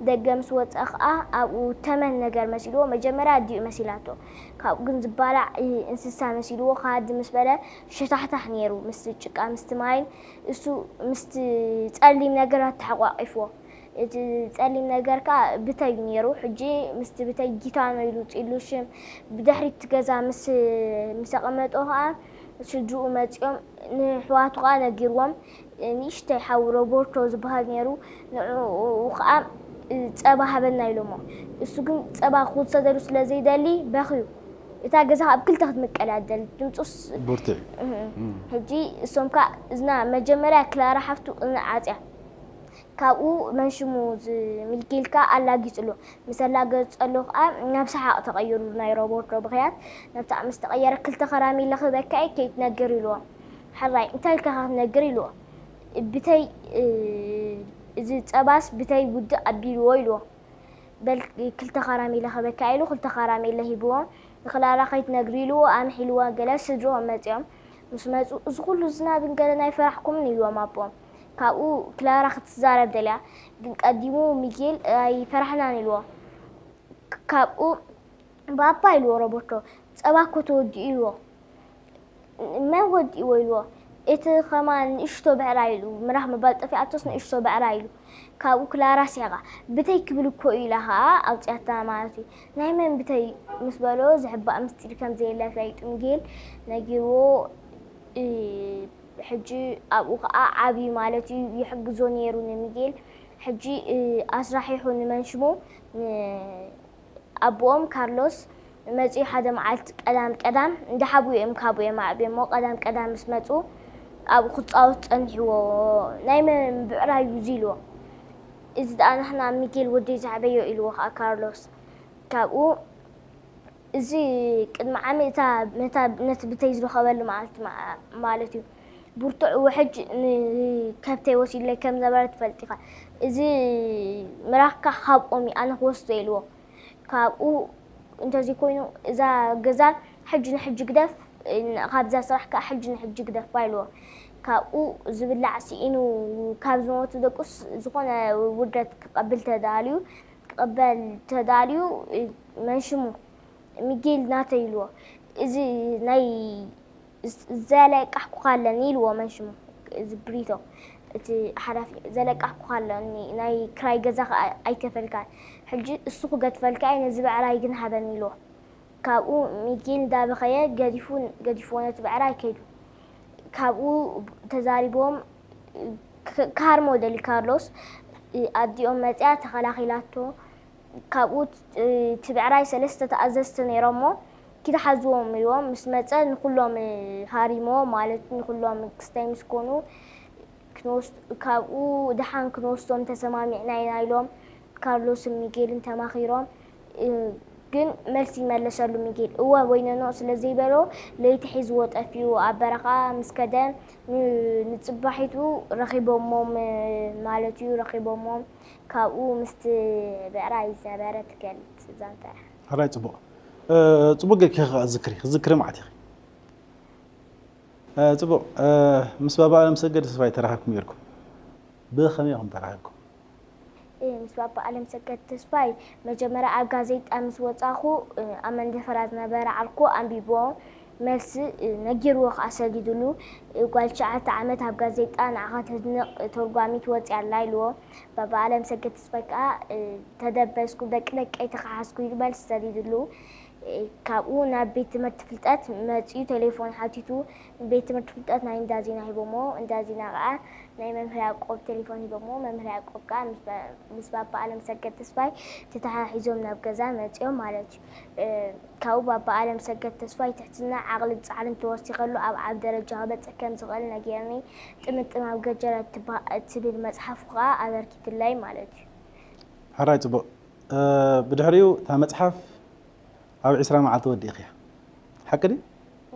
ደገ ምስ ወጸ ኸኣ ኣብኡ ተመን ነገር መሲልዎ፣ መጀመርያ ኣዲኡ መሲላቶ። ካብኡ ግን ዝባላዕ፣ እ፣ እንስሳ መሲልዎ፣ ክሃዲ ምስ በለ ሸታሕታሕ ነይሩ፣ ምስቲ ጭቃ፣ ምስቲ ማይን፣ እሱ ምስቲ ጸሊም ነገራት ተሓቋቂፍዎ። እቲ ጸሊም ነገር ከኣ ብተይ ነይሩ። ሕጂ ምስቲ ብተይ ጊታኖ ኢሉ ውጽኢሉ ሽም። ብድሕሪት እቲ ገዛ ምስ፣ ምስ ኣቐመጦ ከኣ ስድርኡ መጺኦም፣ ንሕዋቱ ከኣ ነጊርዎም። ንእሽተይ ሓው ሮበርቶ ዝበሃል ነይሩ። ንዕኡ ከኣ ጸባ ሃበና ኢሎሞ። እሱ ግን ጸባ ክውሰደሉ ስለ ዘይደሊ በኽዩ። እታ ገዛ ኣብ ክልተ ክትምቀል እያ ትደሊ። ድምጹስ ብርቱዕ እዩ። እህ። እም። ሕጂ እሶም ከኣ እዝና መጀመርያ ክላራ ሓፍቱ እዝና ዓጽያ። ካብኡ መን ሽሙ ዝ-፣ ሚልጌል ከኣ ኣላጊጽሉ። ምስ ኣላገጸሉ ከኣ ናብ ሰሓቕ ተቐይሩ ናይ ሮበርቶ ብኽያት። ነብታ ምስ ተቐየረ ክልተ ከራሜላ ክህበካ እየ ከይትነግር ኢልዎ። ሕራይ እንታይ ኢልካ ክትነግር ኢልዎ። ብተይ፣ እ፣ እዚ ጸባስ ብተይ ውድእ ኣቢልዎ ኢልዎ። በል ክልተ ካራሜለ ክበካ ኢሉ ክልተ ካራሜለ ሂብዎ። ንክላራ ከይትነግሪ ኢልዎ ኣምሒልዋ። ገለ ስድርኦም መጺኦም። ምስ መጹ፣ "እዚ ኩሉ ዝናብን ገለን ኣይፈራሕኩምን?" ኢልዎም ኣቦኦም። ካብኡ ክላራ ክትዛረብ ደልያ፣ ግን ቀዲሙ ሚጌል፣ "ኣይፈራሕናን" ኢልዎ። ክ-፣ ካብኡ፣ "ባባ" ኢልዎ ሮበርቶ፣ "ጸባ እኮ ተወዲኡ" ኢልዎ። "መን ወዲእዎ?" ኢልዎ። "እቲ ከማን ንእሽቶ ብዕራይ" ኢሉ፣ ምራኽ ምባል ጠፊኣቶስ ንእሽቶ ብዕራይ ኢሉ። ካብኡ ክላራ ሲሒቓ፣ "ብተይ ክብል እኮ" ኢላ ኸኣ ኣውጺኣታ ማለት እዩ። "ናይ መን ብተይ?" ምስ በሎ፣ ዝሕባእ ምስጢር ከም ዘየለ ኣፍላይጡ ሚጌል ነጊርዎ። እ፣ ሕጂ ኣብኡ ኸኣ ዓብዩ ማለት እዩ፣ ይሕግዞ ነይሩ ንሚጌል። ሕጂ፣ እ፣ ኣስራሒሑ ንመን ሽሙ፣ ን-፣ ኣቦኦም ካርሎስ መጺኡ ሓደ መዓልቲ ቀዳም ቀዳም እንዳሓብኡ እዮም ካብኡ እዮም ኣዕብዮሞ። ቀዳም ቀዳም ምስ መጹ ኣብኡ ክጻወት ጸኒሕዎ። "ናይ መን ብዕራይ እዩ?" እዚ ኢልዎ። "እዚ ደኣ ንሕና ሚጌል ወደይ ዝዓበዮ" ኢልዎ ከኣ ካርሎስ። ካብኡ እዚ ቅድሚ ዓሚ እታ፣ ነታ፣ ነቲ ብተይ ዝረኸበሉ መዓልቲ ማ-፣ ማለት እዩ። ብርቱዕ ውሕጅ ንከብተይ ወሲድለይ ከም ዝነበረ ትፈልጥ ኢኻ። "እዚ ምራኽካ ካብኦም እዩ፣ ኣነ ክወስዶ" ኢልዎ። ካብኡ እንተዘይኮይኑ እዛ ገዛ ሕጂ ንሕጂ ግደፍ፣ ካብዛ ስራሕ ከኣ ሕጂ ንሕጂ ግደፋ ኢልዎ። ካብኡ ዝብላዕ ስኢኑ ካብ ዝሞቱ ደቁስ ዝኾነ ውርደት ክቐብል ተዳልዩ፣ ክቕበል ተዳልዩ፣ መን ሽሙ ሚጌል ናተይ ኢልዎ። "እዚ ናይ ዝ-፣ ዘለቃሕኩኻ ኣለኒ" ኢልዎ። መን ሽሙ እዚ ብሪቶ፣ እቲ ሓላፊ፣ "ዘለቃሕኩኻ ኣለኒ፣ ናይ ክራይ ገዛ ኸኣ ኣይከፈልካን። ሕጂ እሱ ክገድፈልካ እየ፣ ነዚ ብዕራይ ግን ሃበኒ" ኢልዎ። ካብኡ ሚጌል እንዳበኸየ ገዲፉ፣ ገዲፍዎ ነቲ ብዕራይ ከይዱ። ካብኡ ተዛሪቦም ክ-፣ ክሃርሞ ደሊ ካርሎስ፣ ኣዲኦም መጺኣ ተኸላኺላቶ። ካብኡ ት-፣ እቲ ብዕራይ ሰለስተ ተኣዘዝቲ ነይሮሞ፣ "ኪድ ሓዝዎም" ኢልዎም። ምስ መጸ ንኹሎም ሃሪሞ፣ ማለት ንኹሎም ክስታይ ምስ ኮኑ፣ ክንወስ-፣ ካብኡ ደሓን ክንወስዶም ተሰማሚዕና ኢና ኢሎም ካርሎስን ሚጌልን ተማኺሮም። እ፣ ግን መልሲ ይመለሰሉ ሚጌል እወ ወይ ኖኖ ስለ ዘይበሎ ለይቲ ሒዝዎ ጠፊኡ። ኣብ በረኻ ምስ ከደ ን-፣ ንጽባሒቱ ረኺቦሞም፣ እ፣ ማለት እዩ፣ ረኺቦሞም። ካብኡ ምስቲ ብዕራይ ዝነበረ ትገልጽ ዛንታ እያ። ሕራይ ጽቡቕ። እ፣ ጽቡቕ ጌርኪ ከኣ ዝክሪ፣ ክትዝክሪ መዓት ኢኺ። እ፣ ጽቡቕ። እ፣ ምስ ባባ ኣለምሰገድ ተስፋይ ተራኺብኩም ጌርኩም። ብኸመይ ኢኹም ተራኺብኩም? ምስ ባባ ኣለምሰገድ ተስፋይ መጀመርያ ኣብ ጋዜጣ ምስ ወጻኹ፣ ኣብ መንደፈራ ዝነበረ ዓርኩ ኣንቢብዎ፣ መልሲ ነጊርዎ ከኣ ሰዲድሉ። ጓል ትሽዓተ ዓመት ኣብ ጋዜጣ ንዓኻ ተድንቕ ተርጓሚት ወጺኣ ኣላ ኢልዎ። ባባ ኣለምሰገድ ተስፋይ ከኣ ተደበስኩ፣ ደቂ ደቀይ ተኸሓስኩ ኢሉ መልሲ ሰዲድሉ። ካብኡ ናብ ቤት ትምህርቲ ፍልጠት መጺኡ ቴሌፎን ሓቲቱ፣ ቤት ትምህርቲ ፍልጠት ናይ እንዳ ዜና ሂቦሞ፣ እንዳ ዜና ከኣ ናይ መምህር ያዕቆብ ቴሌፎን ሂቦሞ፣ መምህር ያዕቆብ ከኣ ምስ ባ-፣ ምስ ባባ ኣለምሰገድ ተስፋይ ተተሓሒዞም ናብ ገዛ መጺኦም ማለት እዩ። ካብኡ ባባ ኣለምሰገድ ተስፋይ ትሕትና፣ ዓቕልን ጻዕርን ተወሲኸሉ ኣብ ዓቢ ደረጃ ክበጽሕ ከም ዝኽእል ነጊርኒ። ጥምጥም ኣብ ገጀረት ትባ-፣ እትብል መጽሓፉ ከኣ ኣበርኪትለይ ማለት እዩ። ሕራይ ጽቡቕ። ብድሕሪኡ እታ መጽሓፍ ኣብ ዕስራ መዓልቲ ወዲእኽያ። ሓቂ ድዩ?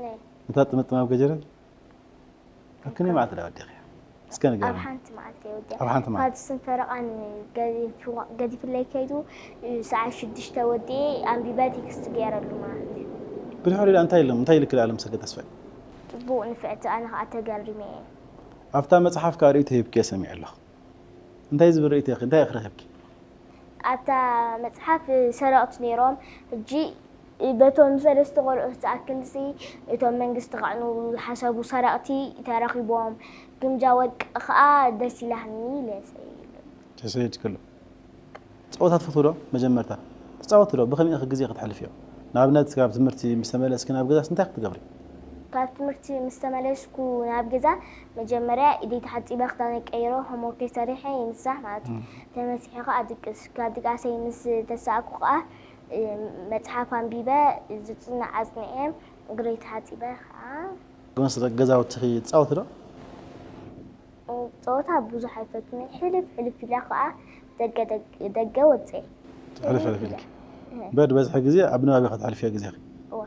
ናይ እታ ጥምጥም ኣብ ገጀረት ኣብ ክንደይ መዓልቲ ድኣ ወዲእኽያ? እስከ ኣብ ንገርኒ። ሓንቲ መዓልቲ እየ ወዲኣ። ኣብ ሓንቲ መዓልቲ? ፋድስን ፈረቓን ገዲፉ-፣ ገዲፍለይ ከይዱ፣ ሰዓት ሽዱሽተ ወዲኤ ኣንቢበ ቴክስት ገይረሉ ማለት እዩ። ብድሕሪኡ ድኣ እንታይ ኢሎም? እንታይ ኢልኪ ኣለምሰገድ ተስፋይ? ጽቡቕ ንፍዕቲ፣ ኣነ ኸኣ ተገሪመ እየ። ኣብታ መጽሓፍ ከኣ ርእይቶ ሂብክዮ ሰሚዐ ኣለኹ። እንታይ ዝብል ርእይቶ ኢኺ? እንታይ ኢኺ ረኺብኪ? ኣብታ መጽሓፍ ሰረቕቲ ነይሮም። ሕጂ በቶም ሰለስተ ቆልዑ ዝኣክልሲ እቶም መንግስቲ ከዕንዉ ዝሓሰቡ ሰረቕቲ ተረኺቦም። ግምጃ ወርቂ ከኣ ደስ ኢላትኒ ኢለ ሰይለ። ተሰይድክሉ። ጸወታ ትፈትዉ ዶ? መጀመርታ ትጻወቱ ዶ? ብኸመይ ኢኺ ግዜ ክተሕልፍዮ? ንኣብነት ካብ ትምህርቲ ምስ ተመለስኪ ናብ ገዛስ እንታይ ክትገብሪ? ካብ ትምህርቲ ምስ ተመለስኩ ናብ ገዛ መጀመርያ ኢደይ ተሓጺበ፣ ክዳነይ ቀይረ፣ ሆምወርከይ ሰሪሐ ይምሳሕ ማለት እዩ። እም። ተመሲሐ ከኣ ድቅስ። ካብ ድቃሰይ ምስ ተሳእኩ ከኣ፣ እ፣ መጽሓፍ ኣንቢበ፣ ዝጽናዕ ኣጽኒዐ፣ እግረይ ተሓጺበ ከኣ። ምስ ደቂ ገዛውትኺ ትጻወቲ ዶ? ጸወታ ብዙሕ ኣይፈቱን። ሕልፍ ሕልፍ ኢለ ከኣ ደገ፣ ደገ፣ ደገ ወጽኤ። ሕልፍ ሕልፍ ኢልኪ? እህ። በድ በዝሒ ግዜ ኣብ ንባብ ኢኺ ተሕልፍዮ ግዜኺ? እወ።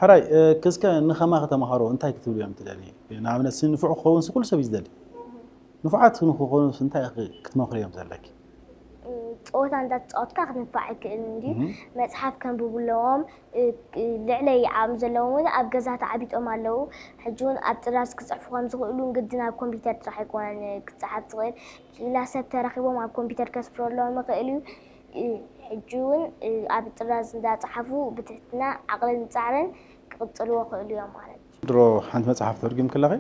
ሕራይ፣ እ፣ ክስከ ንኸማኺ ተማሃሮ እንታይ ክትብልዮም ትደልዪ? ንኣብነት፣ ንፉዕ ክኸውንሲ ኩሉ ሰብ እዩ ዝደሊ። ንፉዓት ንክኾኑስ እንታይ ኢኺ ክትመኽርዮም ዘለኪ? ጸወታ እንዳተጻወትካ ክንፋዕ ኣይክእልን እንድዩ። እህ። መጽሓፍ ከንብቡ ኣለዎም። እ፣ ልዕለይ ዓቕሚ ዘለዎም እውን ኣብ ገዛ ተዓቢጦም ኣለዉ። ሕጂ እውን ኣብ ጥራዝ ክጽሕፉ ከም ዝኽእሉ ግድን ኣብ ኮምፒውተር ጥራሕ ኣይኮነን ክጸሓፍ ዝኽእል። ክኢላ ሰብ ተረኺቦም ኣብ ኮምፒውተር ከስፍረሎም ይኽእል እዩ። እ፣ ሕጂ እውን፣ እ፣ ኣብ ጥራዝ እንዳጸሓፉ ብትሕትና ዓቕልን ጻዕርን ክቕጽልዎ ይኽእሉ እዮም ማለት እዩ። ድሮ ሓንቲ መጽሓፍ ተርጉምኪ ኣለኺ፣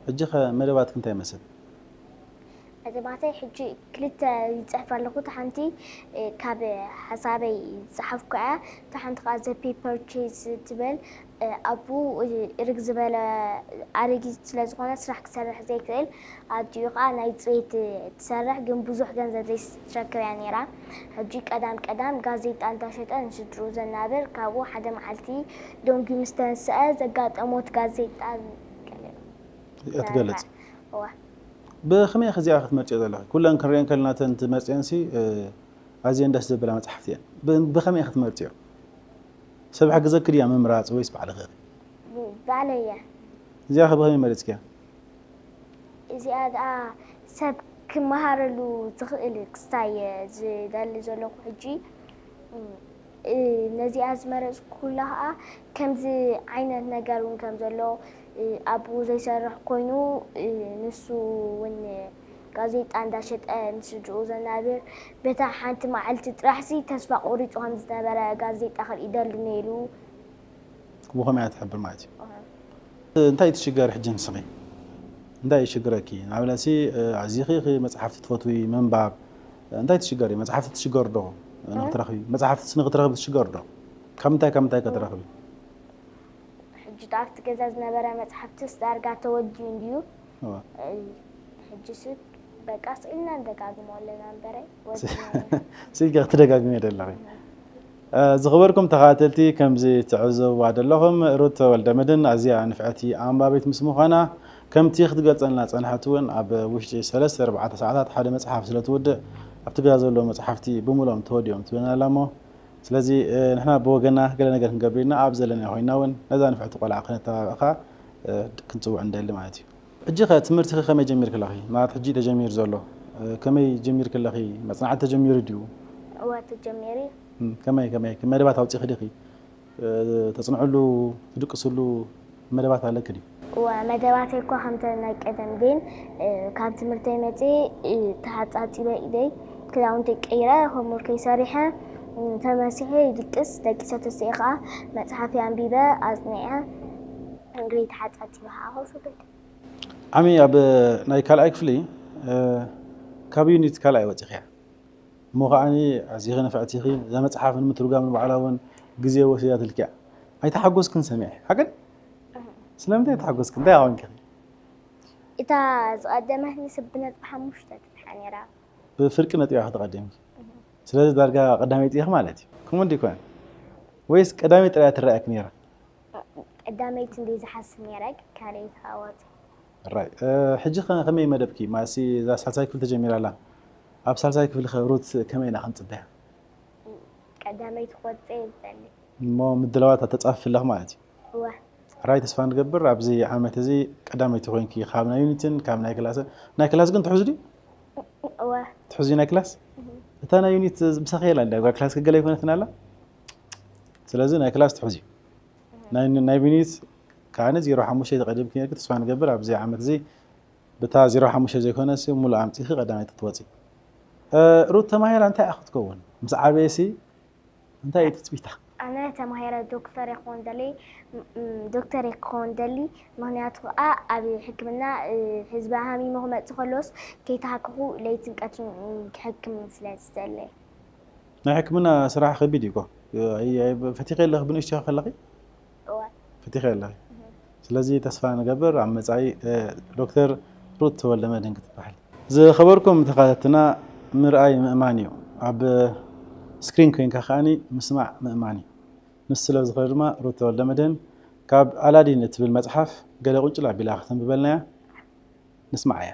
ሕጂ ኸ መደባትኪ እንታይ ይመስል? መደባተይ ሕጂ ክልተ ይጽሕፍ ኣለኹ። እታ ሓንቲ፣ እ፣ ካብ ሓሳበይ ዝጸሓፍኩ እያ። እታ ሓንቲ ከኣ The Paper Chase ትብል። እ፣ ኣቡ፣ እ፣ እርግ ዝበለ ኣረጊት ስለ ዝኾነ ስራሕ ክሰርሕ ዘይክእል፣ ኣዲኡ ከኣ ናይ ጽሬት ትሰርሕ፣ ግን ብዙሕ ገንዘብ ዘይትረክብ እያ ነይራ። ሕጂ ቀዳም ቀዳም ጋዜጣ እንዳሸጠ ንስድርኡ ዘናብር፣ ካብኡ ሓደ መዓልቲ ደንጉዩ ምስ ተነስአ ዘጋጠሞ እቲ ጋዜጣ እያ ትገልጽ። እዋ። ብኸመይ ኢኺ እዚኣ ክትመርጽዮ ዘለኺ? ኩለን ክንሪአን ከለና እተን ትመርጽየንሲ፣ እ፣ ኣዝየን ደስ ዘብላ መጻሕፍቲ እየን። ብ-፣ ብኸመይ ኢኺ ትመርጽዮ? ሰብ ይሕግዘኪ ድያ ምምራጽ ወይስ ባዕልኺ ኢኺ? ባዕለይ እየ። እዚኣ ኸ ብኸመይ መሪጽክያ? እዚኣ ደኣ ሰብ ክመሃረሉ ዝኽእል ክስታይ እየ ዝደሊ ዘለኹ ሕጂ። እ፣ ነዚኣ ዝመረጽኩላ ኸኣ ከምዚ ዓይነት ነገር እውን ከም ዘሎ፣ እ፣ ኣብኡ ዘይሰርሕ ኮይኑ፣ እ፣ ንሱ እውን ጋዜጣ እንዳሸጠ ንስድርኡ ዘናብር፣ በታ ሓንቲ መዓልቲ ጥራሕሲ ተስፋ ቆሪጹ ከም ዝነበረ ጋዜጣ ክርኢ ደሊ ነይሩ። ብኸመይ እያ ትሕብር ማለት እዩ? ኣሃ። እንታይ ትሽገሪ ሕጂ ንስኺ? እንታይ ይሽግረኪ? ንኣብነትሲ፣ እ፣ ኣዚኺ ኢኺ መጽሓፍቲ ትፈትዊ ምንባብ፣ እንታይ ትሽገሪ? መጽሓፍቲ ትሽገሪ ዶ ንኽትረኽቢ? መጽሓፍትስ ንኽትረኽቢ ትሽገሪ ዶ? ካብ ምንታይ ካብ ምንታይ ከ ትረኽቢ? ሕጂ ኣብቲ ገዛ ዝነበረ መጽሓፍትስ ዳርጋ ተወዲኡ እንድዩ። እዋ። እ፣ ሕጂስ በቃ ስኢልና ንደጋግሞ ኣለና እምበረ፣ ወዲና። ስኢልካ ክትደጋግምዮ ደለኺ። እ፣ ዝኸበርኩም ተኸታተልቲ፣ ከምዚ ትዕዘብዋ ደለኹም፣ ሩት ወልደመድህን ኣዝያ ንፍዕቲ ኣንባቢት ምስ ምዃና፣ ከምቲ ክትገልጸልና ጸንሐት እውን፣ ኣብ ውሽጢ ሰለስተ ኣርባዕተ ሰዓታት ሓደ መጽሓፍ ስለ ትውድእ፣ ኣብቲ ገዛ ዘለዉ መጽሓፍቲ ብምልኦም ተወዲኦም ትብለና ኣላ እሞ፣ ስለዚ፣ እ፣ ንሕና ብወገንና ገለ ነገር ክንገብር ኢልና ኣብ ዘለና ኮይንና እውን ነዛ ንፍዕቲ ቆልዓ ከነተባብዕ ከኣ፣ እ፣ ክንጽውዕ ንደሊ ማለት እዩ። ሕጂ ኸ ትምህርትኺ ከመይ ጀሚርኪ ኣለኺ? ማለት ሕጂ ተጀሚሩ ዘሎ፣ እ፣ ከመይ ጀሚርኪ ኣለኺ? መጽናዕቲ ተጀሚሩ ድዩ? እወ፣ ተጀሚሩ እዩ። እም፣ ከመይ፣ ከመይ? መደባት ኣውጺእኺ ዲኺ? እ፣ ተጽንዕሉ፣ ትድቅስሉ መደባት ኣለኪ ድዩ? እወ፣ መደባተይ እኳ ከምተን ናይ ቀደም ግን፣ እ፣ ካብ ትምህርተይ መጽየ፣ እ፣ ተሓጻጺበ ኢደይ፣ ክዳውንተይ ቀይረ፣ ሆምወርከይ ሰሪሐ፣ ተመሲሐ ይድቅስ፣ ደቂሰ ተሲኤ ከዓ መፅሓፈይ ኣንቢበ ኣፅኒዐ፣ ግሬድ ሓፃፂበ ከዓ ኮፍ ይብል። ዓሚ ኣብ ናይ ካልኣይ ክፍሊ ካብ ዩኒት ካልኣይ ወፂኽያ እሞ ከዓኒ ኣዚኺ ንፍዕቲ ኢኺ። እዛ መፅሓፍ ንምትርጓም ንባዕላ እውን ግዜ ወሲዳትልኪ እያ። ኣይተሓጎስክን ሰሚዐ ሓቅን? ስለምንታይ ኣይተሓጎስክን? እንታይ ኣኾንኪ? እታ ዝቐደመትኒ ስብ ነጥቢ ሓሙሽተ ትብሓ ነይራ። ብፍርቂ ነጥቢ ኢኺ ተቐዲምኪ። ስለዚ ዳርጋ ቀዳመይቲ ኢኺ ማለት እዩ። ከምኡ እንዲ ይኮነ ወይስ ቀዳመይቲ ጥራይ ትረኣየኪ ነይራ? ቀዳመይቲ እንዲ ዝሓስብ ነይረ፣ ካልኣይቲ ከዓ ወፂ። ራይ ሕጂ ከ ከመይ መደብኪ? ማሲ እዛ ሳልሳይ ክፍሊ ተጀሚራ ኣላ። ኣብ ሳልሳይ ክፍሊ ከ ሩት ከመይ ኢና ክንፅበያ? ቀዳመይቲ ክወፅእ እየ ዝደሊ። እሞ ምድላዋት ኣተፃፍፊ ኣለኺ ማለት እዩ። እወ ራይ ተስፋ ንገብር ኣብዚ ዓመት እዚ ቀዳመይቲ ኮይንኪ ካብ ናይ ዩኒትን ካብ ናይ ክላስ። ናይ ክላስ ግን ትሕዙ ድዩ? እወ ትሕዙ ናይ ክላስ? እታ ናይ ዩኒት ምሳኺ የላ እንዳ ጓል ክላስ ክገለ ይኮነትን ኣላ። ስለዚ ናይ ክላስ ትሕዙ። ናይ ናይ ዩኒት ከዓኒ ዜሮ ሓሙሽተ ተቐዲምኪ ነርኪ። ተስፋ ንገብር ኣብዚ ዓመት እዚ ብታ ዜሮ ሓሙሽተ ዘይኮነ ሲ ሙሉ ኣምፂኺ ቀዳመይቲ ትወፂ። ሩት ተማሂራ እንታይ ክትከውን ምስ ዓበየሲ እንታይ እዩ ትፅቢታ? ኣነ ተማሂረ ዶክተር ክኸውን ደሊ። ዶክተር ክኸውን ደሊ ምክንያቱ ከዓ ኣብ ሕክምና ህዝቢ ሃሚሙ ክመፅእ ከሎስ ከይተሃከኹ ለይትን ቀትርን ክሕክም ስለ ዝደለ። ናይ ሕክምና ስራሕ ከቢድ እዩ እኮ። ፈቲኸ ኣለኺ ብንእሽቶ ከለኺ? እወ ፈቲኸ ኣለኺ። ስለዚ ተስፋ ንገብር ኣብ መፃኢ ዶክተር ሩት ተወልደመድህን ክትበሃል። ዝኸበርኩም ተኸታተልና ምርኣይ ምእማን እዩ። ኣብ ስክሪን ኮይንካ ከዓኒ ምስማዕ ምእማን እዩ። ንሱ ስለ ዝኾነ ድማ ሩት ተወልደመድህን ካብ ኣላዲን እትብል መፅሓፍ ገለ ቁንጭል ኣቢላ ከተንብበልና እያ። ንስማዓያ።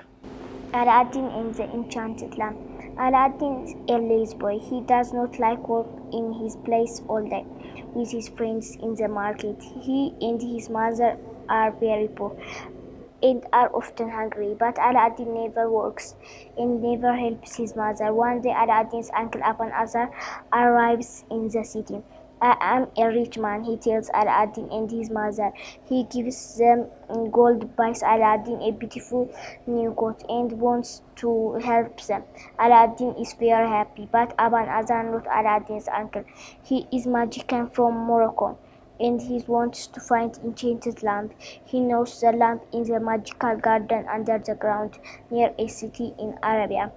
Aladdin and the Enchanted Lamp. Aladdin is a lazy boy. He does not like work in his place all day with his friends in the market. He and his mother are very poor and are often hungry, but Aladdin never works and never helps his mother. One day, Aladdin's uncle Aban Azar arrives in the city. I am a rich man, he tells Aladdin and his mother. He gives them gold, buys Aladdin a beautiful new coat, and wants to help them. Aladdin is very happy, but Aban Azar, not Aladdin's uncle. He is magician from Morocco, and he wants to find enchanted lamp. He knows the lamp in the magical garden under the ground near a city in Arabia.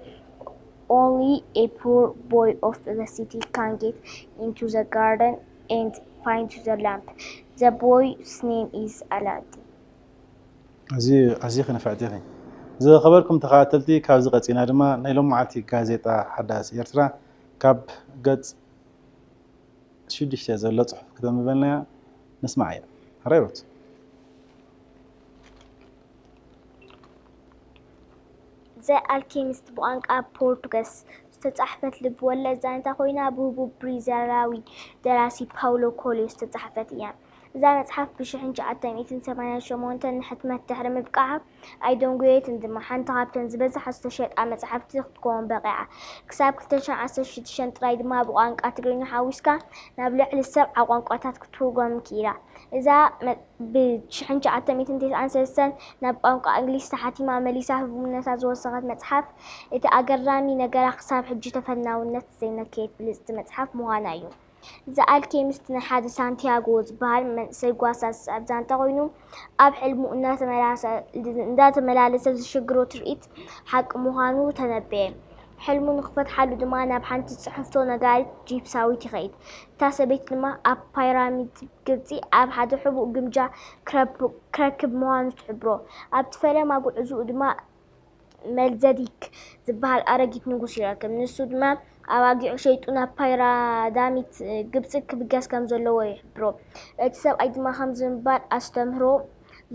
Only a poor boy of the city can get into the garden and find the lamp. The boy's name is Aladdin. እዚ ኣዝዩ ክንፍዕቲ ኢኺ። ዝኸበርኩም ተኸታተልቲ፣ ካብዚ ቀፂና ድማ ናይ ሎማዓልቲ ጋዜጣ ሓዳስ ኤርትራ ካብ ገፅ ሽዱሽተ ዘሎ ፅሑፍ ክተንብበልናያ ንስማዓያ። ሕራይ ሩት። The Alchemist ብቋንቋ ፖርቱገዝ ዝተጻሕፈት ልብ ወለድ ዛንታ ኮይና፣ ብህቡብ ብሪዛላዊ ደራሲ ፓውሎ ኮልዮ ዝተጻሕፈት እያ። እዛ መጽሓፍ ብሽሕን ትሽዓተ ሚእትን ሰማንያን ሸሞንተን ንሕትመት ድሕሪ ምብቃዓ ኣይደንጎየትን ድማ፣ ሓንቲ ካብተን ዝበዝሓ ዝተሸጣ መጽሓፍቲ ክትከውን በቒዓ። ክሳብ ክልተ ሽሕን ዓሰርተ ሽዱሽተን ጥራይ ድማ ብቋንቋ ትግርኛ ሓዊስካ ናብ ልዕሊ ሰብዓ ቋንቋታት ክትትርጎም ክኢላ። እዛ መ- ብ ትሽዓተ ሚእትን ተስዓን ሰለስተን ናብ ቋንቋ እንግሊዝ ተሓቲማ መሊሳ ህቡብነታ ዝወሰኸት መጽሓፍ፣ እቲ ኣገራሚ ነገራ ክሳብ ሕጂ ተፈናውነት ዘይነከየት ብልጽቲ መጽሓፍ ምዃና እዩ። The Alchemist ናይ ሓደ ሳንቲያጎ ዝበሃል መንእሰይ ጓሳ ዝስዕብ ዛንታ ኮይኑ፣ ኣብ ሕልሙ እናተመላለሰ ዝሽግሮ ትርኢት ሓቂ ምዃኑ ተነበየ። ሕልሙ ንኽፈትሓሉ ድማ ናብ ሓንቲ ጽሕፍቶ ነጋሪት ጂፕሳዊት ይኸይድ። እታ ሰበይቲ ድማ ኣብ ፓይራሚድ ግብጺ ኣብ ሓደ ሕቡእ ግምጃ ክረክብ ምዃኑ ትሕብሮ። ኣብቲ ፈለማ ጉዕዞኡ ድማ መልዘዲክ ዝበሃል ኣረጊት ንጉስ ይረክብ። ንሱ ድማ ኣባጊዑ ሸይጡ ናብ ፓይራዳሚት ግብጺ ክብገስ ከም ዘለዎ ይሕብሮ። እቲ ሰብኣይ ድማ ከምዚ ብምባል ኣስተምህሮ፣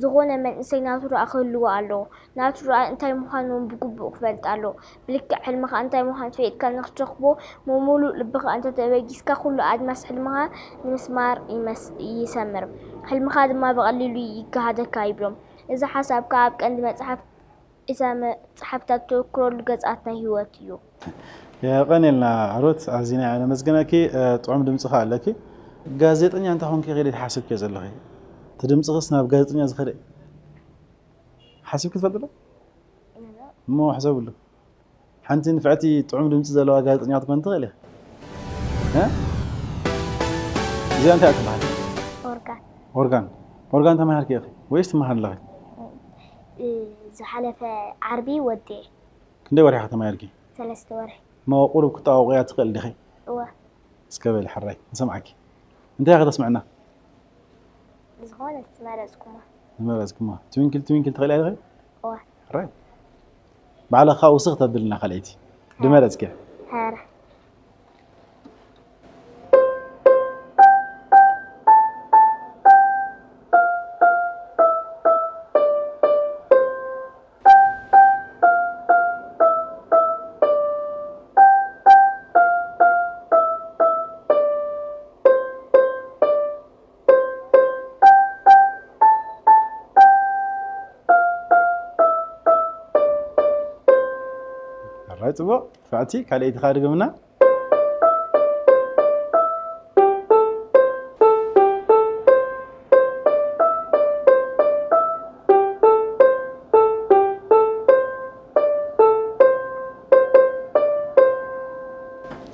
ዝኾነ መንእሰይ ናቱ ራኢ ክህልዎ ኣለዎ። ናቱ ራኢ እንታይ ምዃኑ እውን ብግቡእ ክፈልጥ ኣለዎ። ብልክዕ ሕልምኻ እንታይ ምዃኑ ፈሊጥካ ንኽትረኽቦ ብምሉእ ልብኻ እንተተበጊስካ፣ ኩሉ ኣድማስ ሕልምኻ ንምስማር ይሰምር። ሕልምኻ ድማ ብቐሊሉ ይገሃደካ ይብሎም። እዚ ሓሳብ ከኣ ኣብ ቀንዲ መጽሓፍ እዛ መጽሓፍ እተተኩረሉ ገጻት ናይ ህይወት እዩ። የቐንየልና ሩት፣ ኣዚና ኢና ነመስግነኪ። ጥዑም ድምጺ ከኣ ኣለኪ። ጋዜጠኛ እንተ ኾንኪ ከ ኢልኪ ሓሲብክዮ ዘለኺ? እቲ ድምጽኽስ ናብ ጋዜጠኛ ዝኸደ ሓሲብኪ ትፈልጢ ዶ? እሞ ሕሰብሉ። ሓንቲ ንፍዕቲ ጥዑም ድምፂ ዘለዋ ጋዜጠኛ ክትኮን ትኽእል ኢኺ። እ? እዚኣ እንታይ እያ ትበሃል? ኦርጋን ኦርጋን። ኦርጋን ተማሂርኪ ኢኺ ወይስ ትመሃሪ ኣለኺ? እ፣ ዝሓለፈ ዓርቢ ወዲኤ ክንደይ ወርሒ ኢኺ ተማሂርኪ? ሰለስተ ወርሒ። እሞ ቁሩብ ክተዋውቅያ ትኽእል ዲኺ? እወ እስከ በሊ ሕራይ ንሰምዓኪ። እንታይ ኢኺ ተስምዕና? ዝኾነ ዝመረፅኩማ። ዝመረፅኩማ ትዊንክል ትዊንክል ትኽእልያ ዲኺ? እወ ሕራይ ባዕልኻ ውስኽ ተብልና ካልኣይቲ ድመረፅኪ። ሕራይ ሕራይ ፅቡቕ። ንፍዕቲ ካልኣይቲ ኸዓ ድገምና።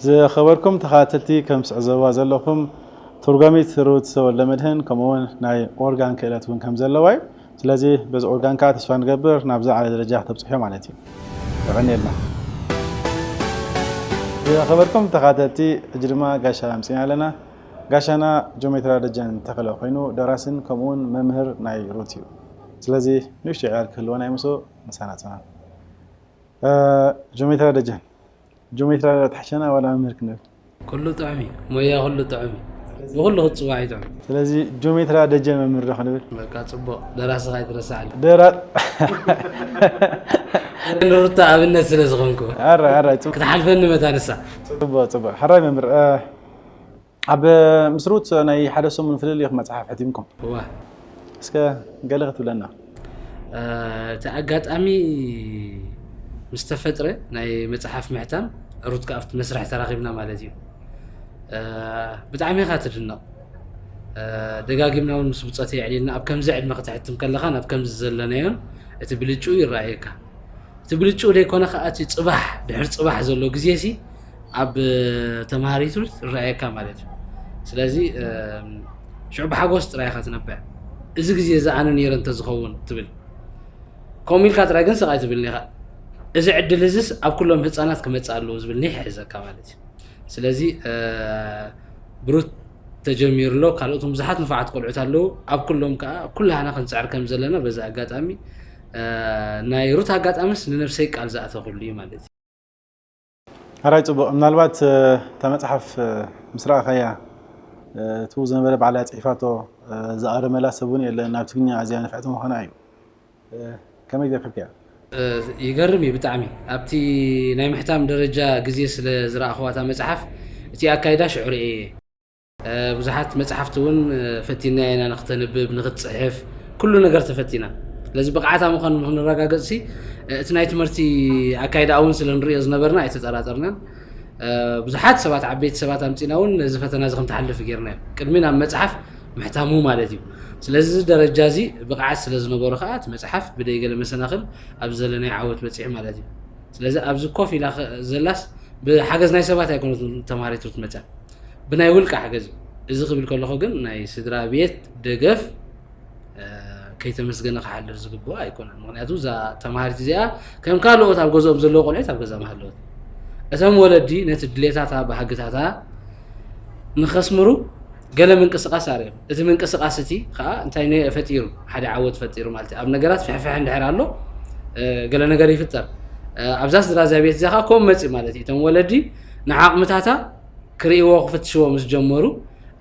ዝኸበርኩም ተኸታተልቲ፣ ከም ትዕዘብዋ ዘለኹም፣ ተርጓሚት ሩት ወልደመድህን ከምኡውን ናይ ኦርጋን ክእለት እውን ከም ዘለዋ እዩ። ስለዚ በዚ ኦርጋን ከዓ ተስፋ ንገብር ናብ ዝለዓለ ደረጃ ከተብፅሕዮ ማለት እዩ። የቐንየልና። ዝኸበርኩም ተኸታተልቲ፣ ሕጂ ድማ ጋሻ ኣምፂና ኣለና። ጋሻና ጆሜትራ ደጀን ተኸለ ኮይኑ ደራስን ከምኡውን መምህር ናይ ሩት እዩ። ስለዚ ንእሽቶ ዕያር ክህልወና ይመስሎ፣ ምሳና ፅና። እ፣ ጆሜትራ ደጀን፣ ጆሜትራ ትሓሸና ዋላ መምህር ክንብል? ኩሉ ጥዑም እዩ። ሞያ ኩሉ ጥዑም እዩ። ብኩሉ ክትፅዋዕ እዩ ጥዑም። ስለዚ ጆሜትራ ደጀን መምህር ዶ ክንብል? በቃ ፅቡቕ። ደራሲ ካይትረሳዕኒ። ደራ- ንሩታ ኣብነት ስለ ዝኾንኩ ኣረ ኣረ ጽቡቕ ክትሓልፈኒ መታ ንሳ። ጽቡቕ ጽቡቕ። ሕራይ መምህር፣ እ፣ ኣብ ምስ ሩት ናይ ሓደ ሰሙን ፍልልይ ኢኹም መጽሓፍ ሕቲምኩም። እዋ እስከ ገለ ክትብለና? እ፣ እቲ ኣጋጣሚ ምስ ተፈጥረ ናይ መጽሓፍ ምሕታም ሩት ከኣ ኣብቲ መስርሕ ተራኺብና ማለት እዩ። እ፣ ብጣዕሚ ኢኻ ትድነቕ። እ፣ ደጋጊምና እውን ምስ ብጾተይ ኣዕሊልና ኣብ ከምዚ ዕድመ ከተሕትም ከለኻን ኣብ ከምዚ ዘለናዮን እቲ ብልጭኡ ይረኣየካ። እቲ ብልጭኡ ዘይኮነ ከኣ እቲ ጽባሕ ድሕሪ ጽባሕ ዘሎ ግዜሲ ኣብ ተምሃሪት ሩት ይረኣየካ ማለት እዩ። ስለዚ እ፣ ሽዑ ብሓጎስ ጥራይ ኢኻ ትነብዕ። እዚ ግዜ እዚ ኣነ ነይረ እንተዝኸውን ትብል። ከምኡ ኢልካ ጥራይ ግን ስቕ ኣይትብልን ኢኻ። እዚ ዕድል እዚስ ኣብ ኩሎም ህጻናት ክመጽእ ኣለዎ ዝብል ኒሕ ይሕዘካ ማለት እዩ። ስለዚ እ፣ ብሩት ተጀሚሩ ኣሎ። ካልኦት እውን ብዙሓት ንፉዓት ቆልዑት ኣለዉ። ኣብ ኩሎም ከኣ ኩላህና ክንጽዕር ከም ዘለና በዚ ኣጋጣሚ እ፣ ናይ ሩት ኣጋጣሚስ ንነብሰይ ቃል ዝኣተኹሉ እዩ ማለት እዩ። ሕራይ ጽቡቕ። ምናልባት እ፣ እታ መጽሓፍ እ፣ ምስ ረኣኻያ እ፣ እቱ ዝነበረ ባዕላ ጽሒፋቶ እ፣ ዝኣረመላ ሰብ እውን የለን። ናብ ትግርኛ ኣዝያ ንፍዕቲ ምዃና እዩ። እ፣ ከመይ ረኺብካያ? እ፣ ይገርም እዩ ብጣዕሚ። ኣብቲ ናይ ምሕታም ደረጃ ግዜ ስለ ዝረኣኽዋ እታ መጽሓፍ እቲ ኣካይዳ ሽዑ ርእየ እየ። እ፣ ብዙሓት መጽሓፍቲ እውን እ፣ ፈቲናያ ኢና ንክተንብብ፣ ንክትጽሕፍ፣ ኩሉ ነገር ተፈቲና። ስለዚ ብቕዓታ ምዃኑ ንክንረጋገጽሲ እ፣ እቲ ናይ ትምህርቲ ኣካይዳ እውን ስለ ንርእዮ ዝነበርና ኣይተጠራጠርናን። እ፣ ብዙሓት ሰባት ዓበይቲ ሰባት ኣምጺና እውን ነዚ ፈተና እዚ ከም ትሓልፍ ገይርናዮ። ቅድሚ ናብ መጽሓፍ ምሕታሙ ማለት እዩ። ስለዚ እዚ ደረጃ እዚ ብቕዓት ስለ ዝነበሮ ከኣ እቲ መጽሓፍ ብደይ ገለ መሰናኽል ኣብዚ ዘለናዮ ዓወት በጺሑ ማለት እዩ። ስለዚ ኣብዚ ኮፍ ኢላ ከ-፣ ዘላስ ብሓገዝ ናይ ሰባት ኣይኮነትን ተምሃሪት ሩት መጽያ። ብናይ ውልቂ ሓገዝ እዩ። እዚ ክብል ከለኹ ግን ናይ ስድራ ቤት ደገፍ እ፣ ከይተመስገነ ክሓልፍ ዝግብኦ ኣይኮነን። ምኽንያቱ እዛ ተምሃሪት እዚኣ ከም ካልኦት ኣብ ገዝኦም ዘለዉ ቆልዑት ኣብ ገዛ ምሃለወት። እቶም ወለዲ ነቲ ድሌታታ ባህግታታ ንኸስምሩ ገለ ምንቅስቓስ ኣርእዮም። እቲ ምንቅስቓስ እቲ ከኣ እንታይ ነ-፣ ፈጢሩ? ሓደ ዓወት ፈጢሩ ማለት እዩ። ኣብ ነገራት ፍሕፍሕ እንድሕር ኣሎ እ፣ ገለ ነገር ይፍጠር። እ፣ ኣብዛ ስድራ እዚኣ ቤት እዚኣ ከኣ ከምኡ መጺኡ ማለት እዩ። እቶም ወለዲ ንዓቕምታታ ክርእይዎ ክፍትሽዎ ምስ ጀመሩ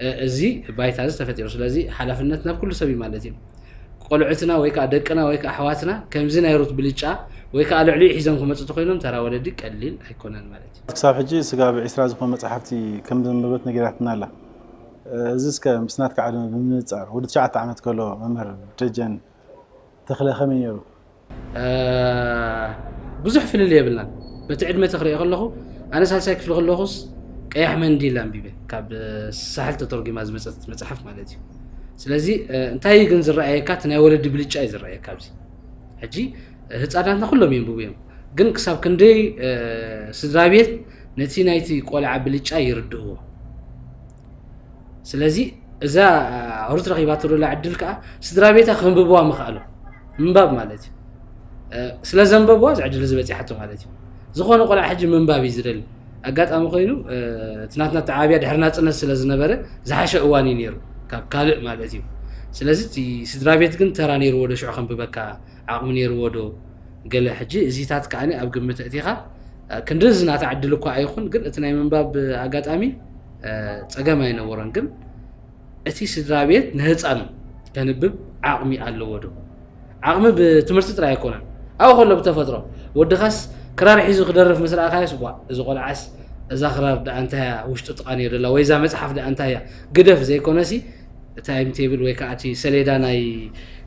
እ፣ እዚ ባይታ እዚ ተፈጢሩ። ስለዚ ሓላፍነት ናብ ኩሉ ሰብ እዩ ማለት እዩ። ቆልዑትና ወይ ከዓ ደቅና ወይ ከዓ ኣሕዋትና ከምዚ ናይ ሩት ብልጫ ወይ ከዓ ልዕሊኡ ሒዞም ክመፁ ተኮይኖም ተራ ወለዲ ቀሊል ኣይኮነን ማለት እዩ። ክሳብ ሕጂ ስጋብ ዕስራ ዝኾኑ መጽሓፍቲ ከም ዘንበበት ነጊራትና ኣላ። እዚ እስከ ምስ ናትካ ዕድመ ብምንጻር ወዲ ትሽዓተ ዓመት ከሎ መምህር ደጀን ተኽለ ከመይ ነይሩ? ብዙሕ ፍልልይ የብልናን። በቲ ዕድመ ተክሪኦ ከለኹ ኣነ ሳልሳይ ክፍሊ ከለኹስ ቀያሕ መንዲል ኣንቢበ ካብ ሳሕል ተተርጉማ ዝመፀት መፅሓፍ ማለት እዩ። ስለዚ እንታይ ግን ዝረኣየካ እቲ ናይ ወለዲ ብልጫ እዩ ዝረኣየካ ኣብዚ። ሕጂ ህፃናትና ኩሎም የንብቡ እዮም። ግን ክሳብ ክንደይ ስድራ ቤት ነቲ ናይቲ ቆልዓ ብልጫ ይርድእዎ። ስለዚ እዛ ሩት ረኺባቶ ዘላ ዕድል ከዓ ስድራ ቤታ ከንብብዋ ምኽኣሎም፣ ምንባብ ማለት እዩ። ስለ ዘንበብዋ እዚ ዕድል እዚ በፂሓቶ ማለት እዩ። ዝኾነ ቆልዓ ሕጂ ምንባብ እዩ ዝደሊ። ኣጋጣሚ ኮይኑ እቲ ናትና ኣተዓባብያ ድሕሪ ናፅነት ስለ ዝነበረ ዝሓሸ እዋን እዩ ነይሩ ካብ ካልእ ማለት እዩ። ስለዚ እቲ ስድራ ቤት ግን ተራ ነይርዎ ዶ ሽዑ ከንብበካ ዓቕሚ ነይርዎ ዶ? ገለ ሕጂ እዚታት ከኣ ኣብ ግምት ኣእቲኻ ክንድዚ ናታ ዕድል እኳ ኣይኹን፣ ግን እቲ ናይ ምንባብ ኣጋጣሚ ፀገም ኣይነበሮን። ግን እቲ ስድራ ቤት ንህፃኑ ከንብብ ዓቕሚ ኣለዎ ዶ? ዓቕሚ ብትምህርቲ ጥራይ ኣይኮነን። ኣብኡ ከሎ ብተፈጥሮ ወድኻስ ክራር ሒዙ ክደርፍ ምስ ረኣኻዮስ፣ ቧእ፣ እዚ ቆልዓስ እዛ ክራር ደኣ እንታይ እያ ውሽጡ ጥቓ ነይሩ ደላ ወይ እዛ መጽሓፍ ደኣ እንታይ እያ ግደፍ ዘይኮነሲ ታይም ቴብል ወይ ከዓ እቲ ሰሌዳ ናይ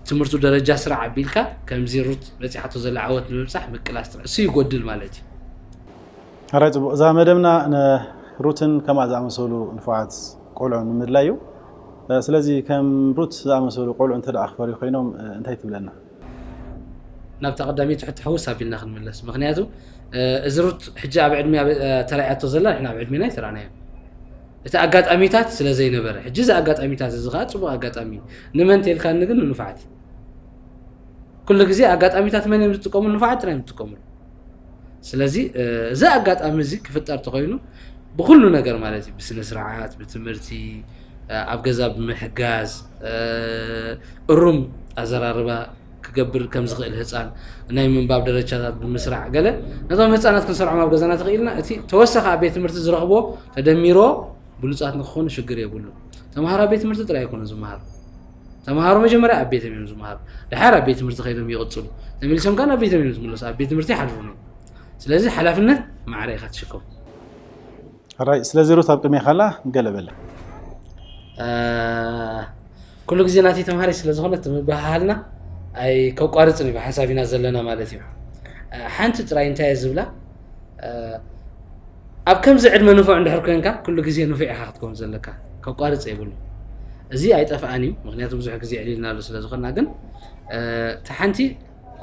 ትምህርቱ ደረጃ ስራዕ ኣቢልካ ከምዚ ሩት በፂሓቶ ዘላ ዓወት ንምብፃሕ ምቅላስ ጥራይ እሱ ይጎድል ማለት እዩ። ኣራይ ጽቡቕ። እዛ መደብና ንሩትን ከምኣ ዝኣመሰሉ ንፉዓት ቆልዑ ንምድላይ እዩ። ስለዚ ከም ሩት ዝኣመሰሉ ቆልዑ እንተ ደኣ ክፈርዩ ኮይኖም እንታይ ትብለና? ናብታ ቀዳመይቲ ሕቶ ሕውስ ኣቢልና ክንምለስ። ምኽንያቱ እዚ ሩት ሕጂ ኣብ ዕድሚኣ ተራእያቶ ዘላ ንሕና ኣብ ዕድሜና ኣይተራእናዮ። እቲ ኣጋጣሚታት ስለ ዘይነበረ፣ ሕጂ እዚ ኣጋጣሚታት እዚ ኸዓ ጽቡቕ ኣጋጣሚ እዩ። ንመን ተልካኒ ግን ንንፉዓት። ኩሉ ግዜ ኣጋጣሚታት መን እዮም ዝጥቀሙሉ? ንፉዓት ጥራይ እዮም ዝጥቀሙሉ። ስለዚ እዚ ኣጋጣሚ እዚ ክፍጠር ተኾይኑ ብኹሉ ነገር ማለት እዩ፣ ብስነ ስርዓት፣ ብትምህርቲ፣ ኣብ ገዛ ብምሕጋዝ፣ እሩም ኣዘራርባ ክገብር ከም ዝኽእል ህፃን ናይ ምንባብ ደረጃታት ብምስራዕ ገለ ነቶም ህፃናት ክንሰርዖም ኣብ ገዛና ተኽኢልና እቲ ተወሳኺ ኣብ ቤት ትምህርቲ ዝረኽቦ ተደሚሮ ብሉፃት ንክኾኑ ሽግር የብሉ። ተምሃሮ ኣብ ቤት ትምህርቲ ጥራይ ኣይኮኑ ዝመሃሩ። ተምሃሮ መጀመርያ ኣብ ቤቶም እዮም ዝመሃሩ። ድሓር ኣብ ቤት ትምህርቲ ከይዶም ይቕፅሉ። ተመሊሶም ከኣ ናብ ቤቶም እዮም ዝምለሱ። ኣብ ቤት ትምህርቲ ይሓድሩ ነው። ስለዚ ሓላፍነት ማዕረ ኢኻ ትሽከም። ራይ ስለዚ ሩት ኣብ ቅድሜ ካላ ገለ በለ። ኩሉ ግዜ ናተይ ተምሃሪ ስለ ዝኾነት ምብህሃልና ኣይከቋርፅን እዩ። ብሓንሳብ ኢና ዘለና ማለት እዩ። ሓንቲ ጥራይ እንታይ እየ ዝብላ፣ ኣብ ከምዚ ዕድመ ንፉዕ እንድሕር ኮንካ ኩሉ ግዜ ንፉዕ ኢኻ ክትከውን ዘለካ። ከቋርፅ የብሉ። እዚ ኣይጠፍኣን እዩ፣ ምክንያቱ ብዙሕ ግዜ ዕሊልናሉ ስለ ዝኾንና። ግን እቲ ሓንቲ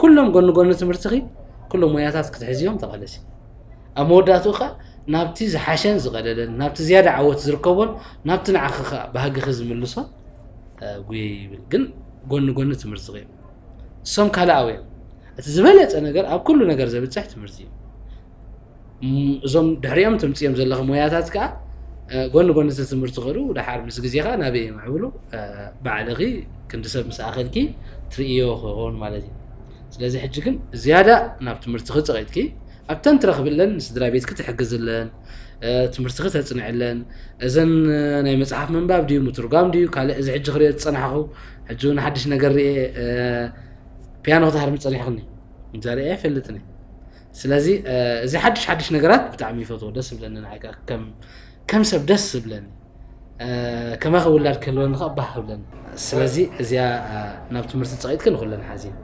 ኩሎም ጎኒ ጎኒ ትምህርትኺ ኩሎም ሞያታት ክትሕዝዮም ተቓለሲ። ኣብ መወዳእትኡ ኸ ናብቲ ዝሓሸን ዝቐለለን ናብቲ ዝያዳ ዓወት ዝርከቦን ናብቲ ንዓኺ ኸ ባህግኺ ዝምልሶ ጉየ ይብል። ግን ጎኒ ጎኒ ትምህርትኺ እዮም። እሶም ካልኣዊ እዮም። እቲ ዝበለፀ ነገር ኣብ ኩሉ ነገር ዘብፅሕ ትምህርቲ እዩ። እዞም ድሕሪኦም ተምፅኦም ዘለኹ ሞያታት ከዓ ጎኒ ጎኒ እቲ ትምህርቲ ከሉ ድሓር ምስ ግዜኻ ናበይ የማዕብሉ ባዕልኺ ክንዲ ሰብ ምስ ኣኸልኪ ትርእዮ ክኸውን ማለት እዩ። ስለዚ ሕጂ ግን ዝያዳ ናብ ትምህርትኺ ፀቒጥኪ ኣብተን ትረኽብለን ንስድራ ቤትኪ ትሕግዝለን ትምህርትኺ ተፅንዕለን እዘን ናይ መፅሓፍ ምንባብ ድዩ ምትርጓም ድዩ ካልእ እዚ ሕጂ ክሪኦ ዝፀናሕኹ ሕጂ እውን ሓድሽ ነገር ርኤ ፒያኖ ክትሃርሚ ፀኒሕክኒ እንጃ ርኤ ኣይፈልጥን እየ። ስለዚ እዚ ሓድሽ ሓድሽ ነገራት ብጣዕሚ ይፈትዎ ደስ ይብለኒ ንዓይ ከዓ ከም ከም ሰብ ደስ ዝብለኒ ከማኺ ውላድ ክህልወኒ ከዓ ባህ ይብለኒ። ስለዚ እዚኣ ናብ ትምህርቲ ፀቒጥኪ ንኩለን ሓዚን።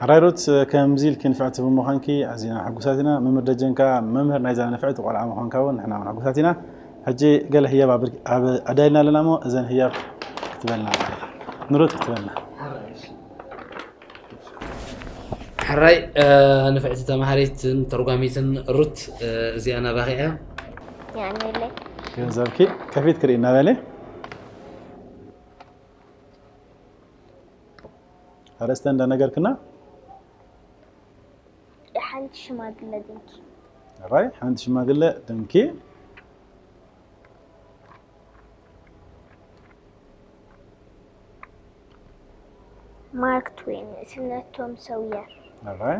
ሕራይ ሩት ከምዚ ኢልኪ ንፍዕቲ ብምዃንኪ ኣዚና ሕጉሳት ኢና። መምህር ደጀን ከዓ መምህር ናይዛ ንፍዕቲ ቆልዓ ምዃንካ እውን ንሕና እውን ሕጉሳት ኢና። ሕጂ ገለ ህያብ ኣዳልና ኣለና እሞ እዘን ህያብ ክትበልና ንሩት ክትበልና። ሕራይ ንፍዕቲ ተምሃሪትን ተርጓሚትን ሩት እዚኣ ናባኺ እያ። ያኔለይ ገንዘብኪ ከፊት ክርኢ እናበለ ኣርእስተ እንዳነገርክና ሓንቲ ሽማግለ ድንኪ ሕራይ ሓንቲ ሽማግለ ድንኪ ማርክ ትዌን ንእስነቶም ሰውየር ሕራይ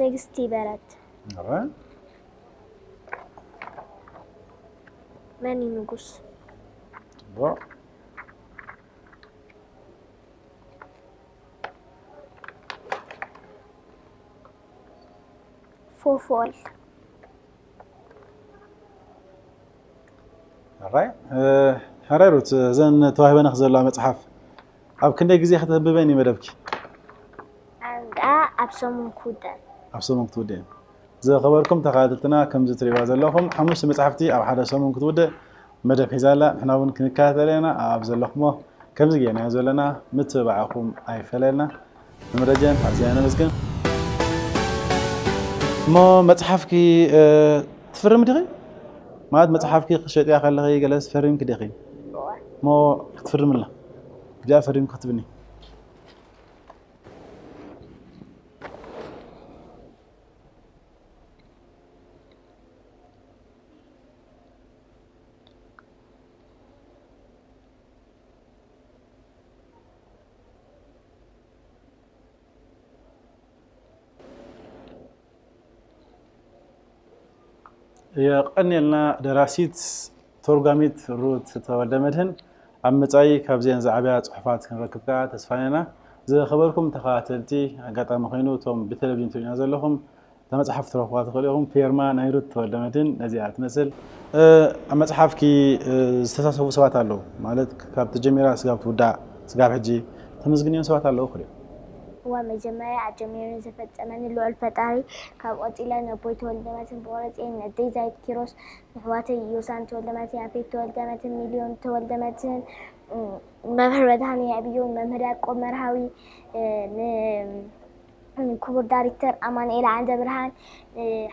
ንግስቲ በረት ሕራይ መን እዩ ንጉስ ጽቡቕ ፎፎል ሕራይ ሕራይ ሩት እዘን ተዋሂበናኺ ዘለዋ መፅሓፍ ኣብ ክንደይ ግዜ ከተንብበን እዩ መደብኪ? ኣንዳ ኣብ ሰሙን ክውደን ኣብ ሰሙን ክትውድእን። ዝኸበርኩም ተኸታተልትና ከምዚ ትሪእዋ ዘለኹም ሓሙሽተ መፅሓፍቲ ኣብ ሓደ ሰሙን ክትውድእ መደብ ሒዛ ኣላ። ንሕና እውን ክንከታተል ኢና። ኣብ ዘለኹሞ ከምዚ ጌርናዮ ዘለና ምትብባዕኹም ኣይፈለየልና። መምህር ደጀን ኣዝና ነመስግን። እሞ መጽሓፍኪ ትፍርሚ ዲኺ? ማለት መጽሓፍኪ ክሸጥያ ከለኺ ገለስ ፈሪምኪ ዲኺ? እሞ ክትፍርምላ እዚኣ ፈሪምኪ ክትብኒ። የቐንየልና ደራሲት ተርጓሚት ሩት ተወልደ መድህን። ኣብ መጻኢ ካብዚአን ዝዓብያ ጽሑፋት ክንረክብ ከኣ ተስፋ ነና። ዝኸበርኩም ተኸታተልቲ፣ ኣጋጣሚ ኮይኑ እቶም ብቴሌቪዥን ትርእዩና ዘለኹም እታ መጽሓፍ ትረኽቡዋ ትኽእሉ ኢኹም። ፌርማ ናይ ሩት ተወልደ መድህን ነዚኣ ትመስል። ኣብ መጽሓፍኪ ዝተሳተፉ ሰባት ኣለዉ ማለት ካብ ተጀሚራ ስጋብ ትውዳእ ስጋብ ሕጂ ተመስግንዮም ሰባት ኣለዉ ክልዩ? እዋ መጀመርያ ኣጀሚሩ ንዘፈጸመኒ ልዑል ፈጣሪ፣ ካብ ቀጺለ ነቦይ ተወልደመትን ብቑረጽ እየ፣ ነደይ ዛይት ኪሮስ፣ ንሕዋተይ ዮሳን ተወልደመትን፣ ያፌት ተወልደመትን፣ ሚልዮን ተወልደመትን፣ መምህር መድሃኒ ያዕብዮን፣ መምህር ያቆብ መርሃዊ፣ ክቡር ዳይሬክተር ኣማኑኤል ዓንደ ብርሃን፣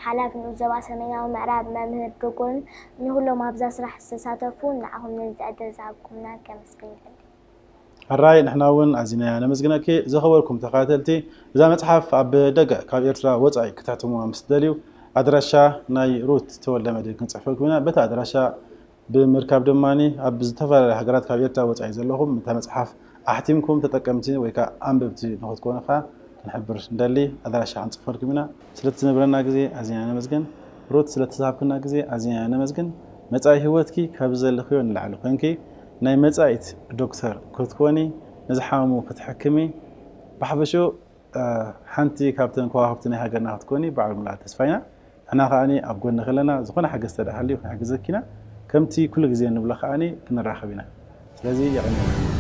ሓላፊ ንኡስ ዞባ ሰሜናዊ ምዕራብ መምህር ዶጎን፣ ንኹሎም ኣብዛ ስራሕ ዝተሳተፉ ንዓኹም ነዚ ዕድል ዝሃብኩምና ከመስግን ይፈሊ። ሕራይ ንሕና እውን ኣዚና ነመስግነኪ። ዝኸበርኩም ተኸታተልቲ፣ እዛ መጽሓፍ ኣብ ደገ ካብ ኤርትራ ወጻኢ ክተሕትሙዋ ምስ ትደልዩ ኣድራሻ ናይ ሩት ተወልደ መድህን ክንጽሕፈልኩም ኢና። በቲ ኣድራሻ ብምርካብ ድማ ኣብ ዝተፈላለዩ ሃገራት ካብ ኤርትራ ወጻኢ ዘለኹም እታ መጽሓፍ ኣሕቲምኩም ተጠቀምቲ ወይ ከዓ ኣንበብቲ ንኽትኮኑ ከዓ ክንሕብር ንደሊ። ኣድራሻ ክንጽፈልኩም ኢና። ስለቲ ዝነበረና ግዜ ኣዚና ነመስግን። ሩት ስለቲ ዝሃብክና ግዜ ኣዚና ነመስግን። መጻኢ ህይወትኪ ካብዚ ዘለኽዮ ንላዕሊ ኮንኪ ናይ መጻኢት ዶክተር ክትኮኒ፣ ንዝሓመሙ ክትሕክሚ፣ ብሓፈሽኡ ሓንቲ ካብተን ከዋኽብቲ ናይ ሃገርና ክትኮኒ በዓል ሙሉኣ ተስፋ ኢና። ንሕና ከኣ ኣብ ጎንኺ ኣለና። ዝኾነ ሓገዝ ተደኣ ሃልዩ ክንሕግዘኪ ኢና። ከምቲ ኩሉ ግዜ እንብሎ ከኣ ክንራኸብ ኢና። ስለዚ የቐንየልና።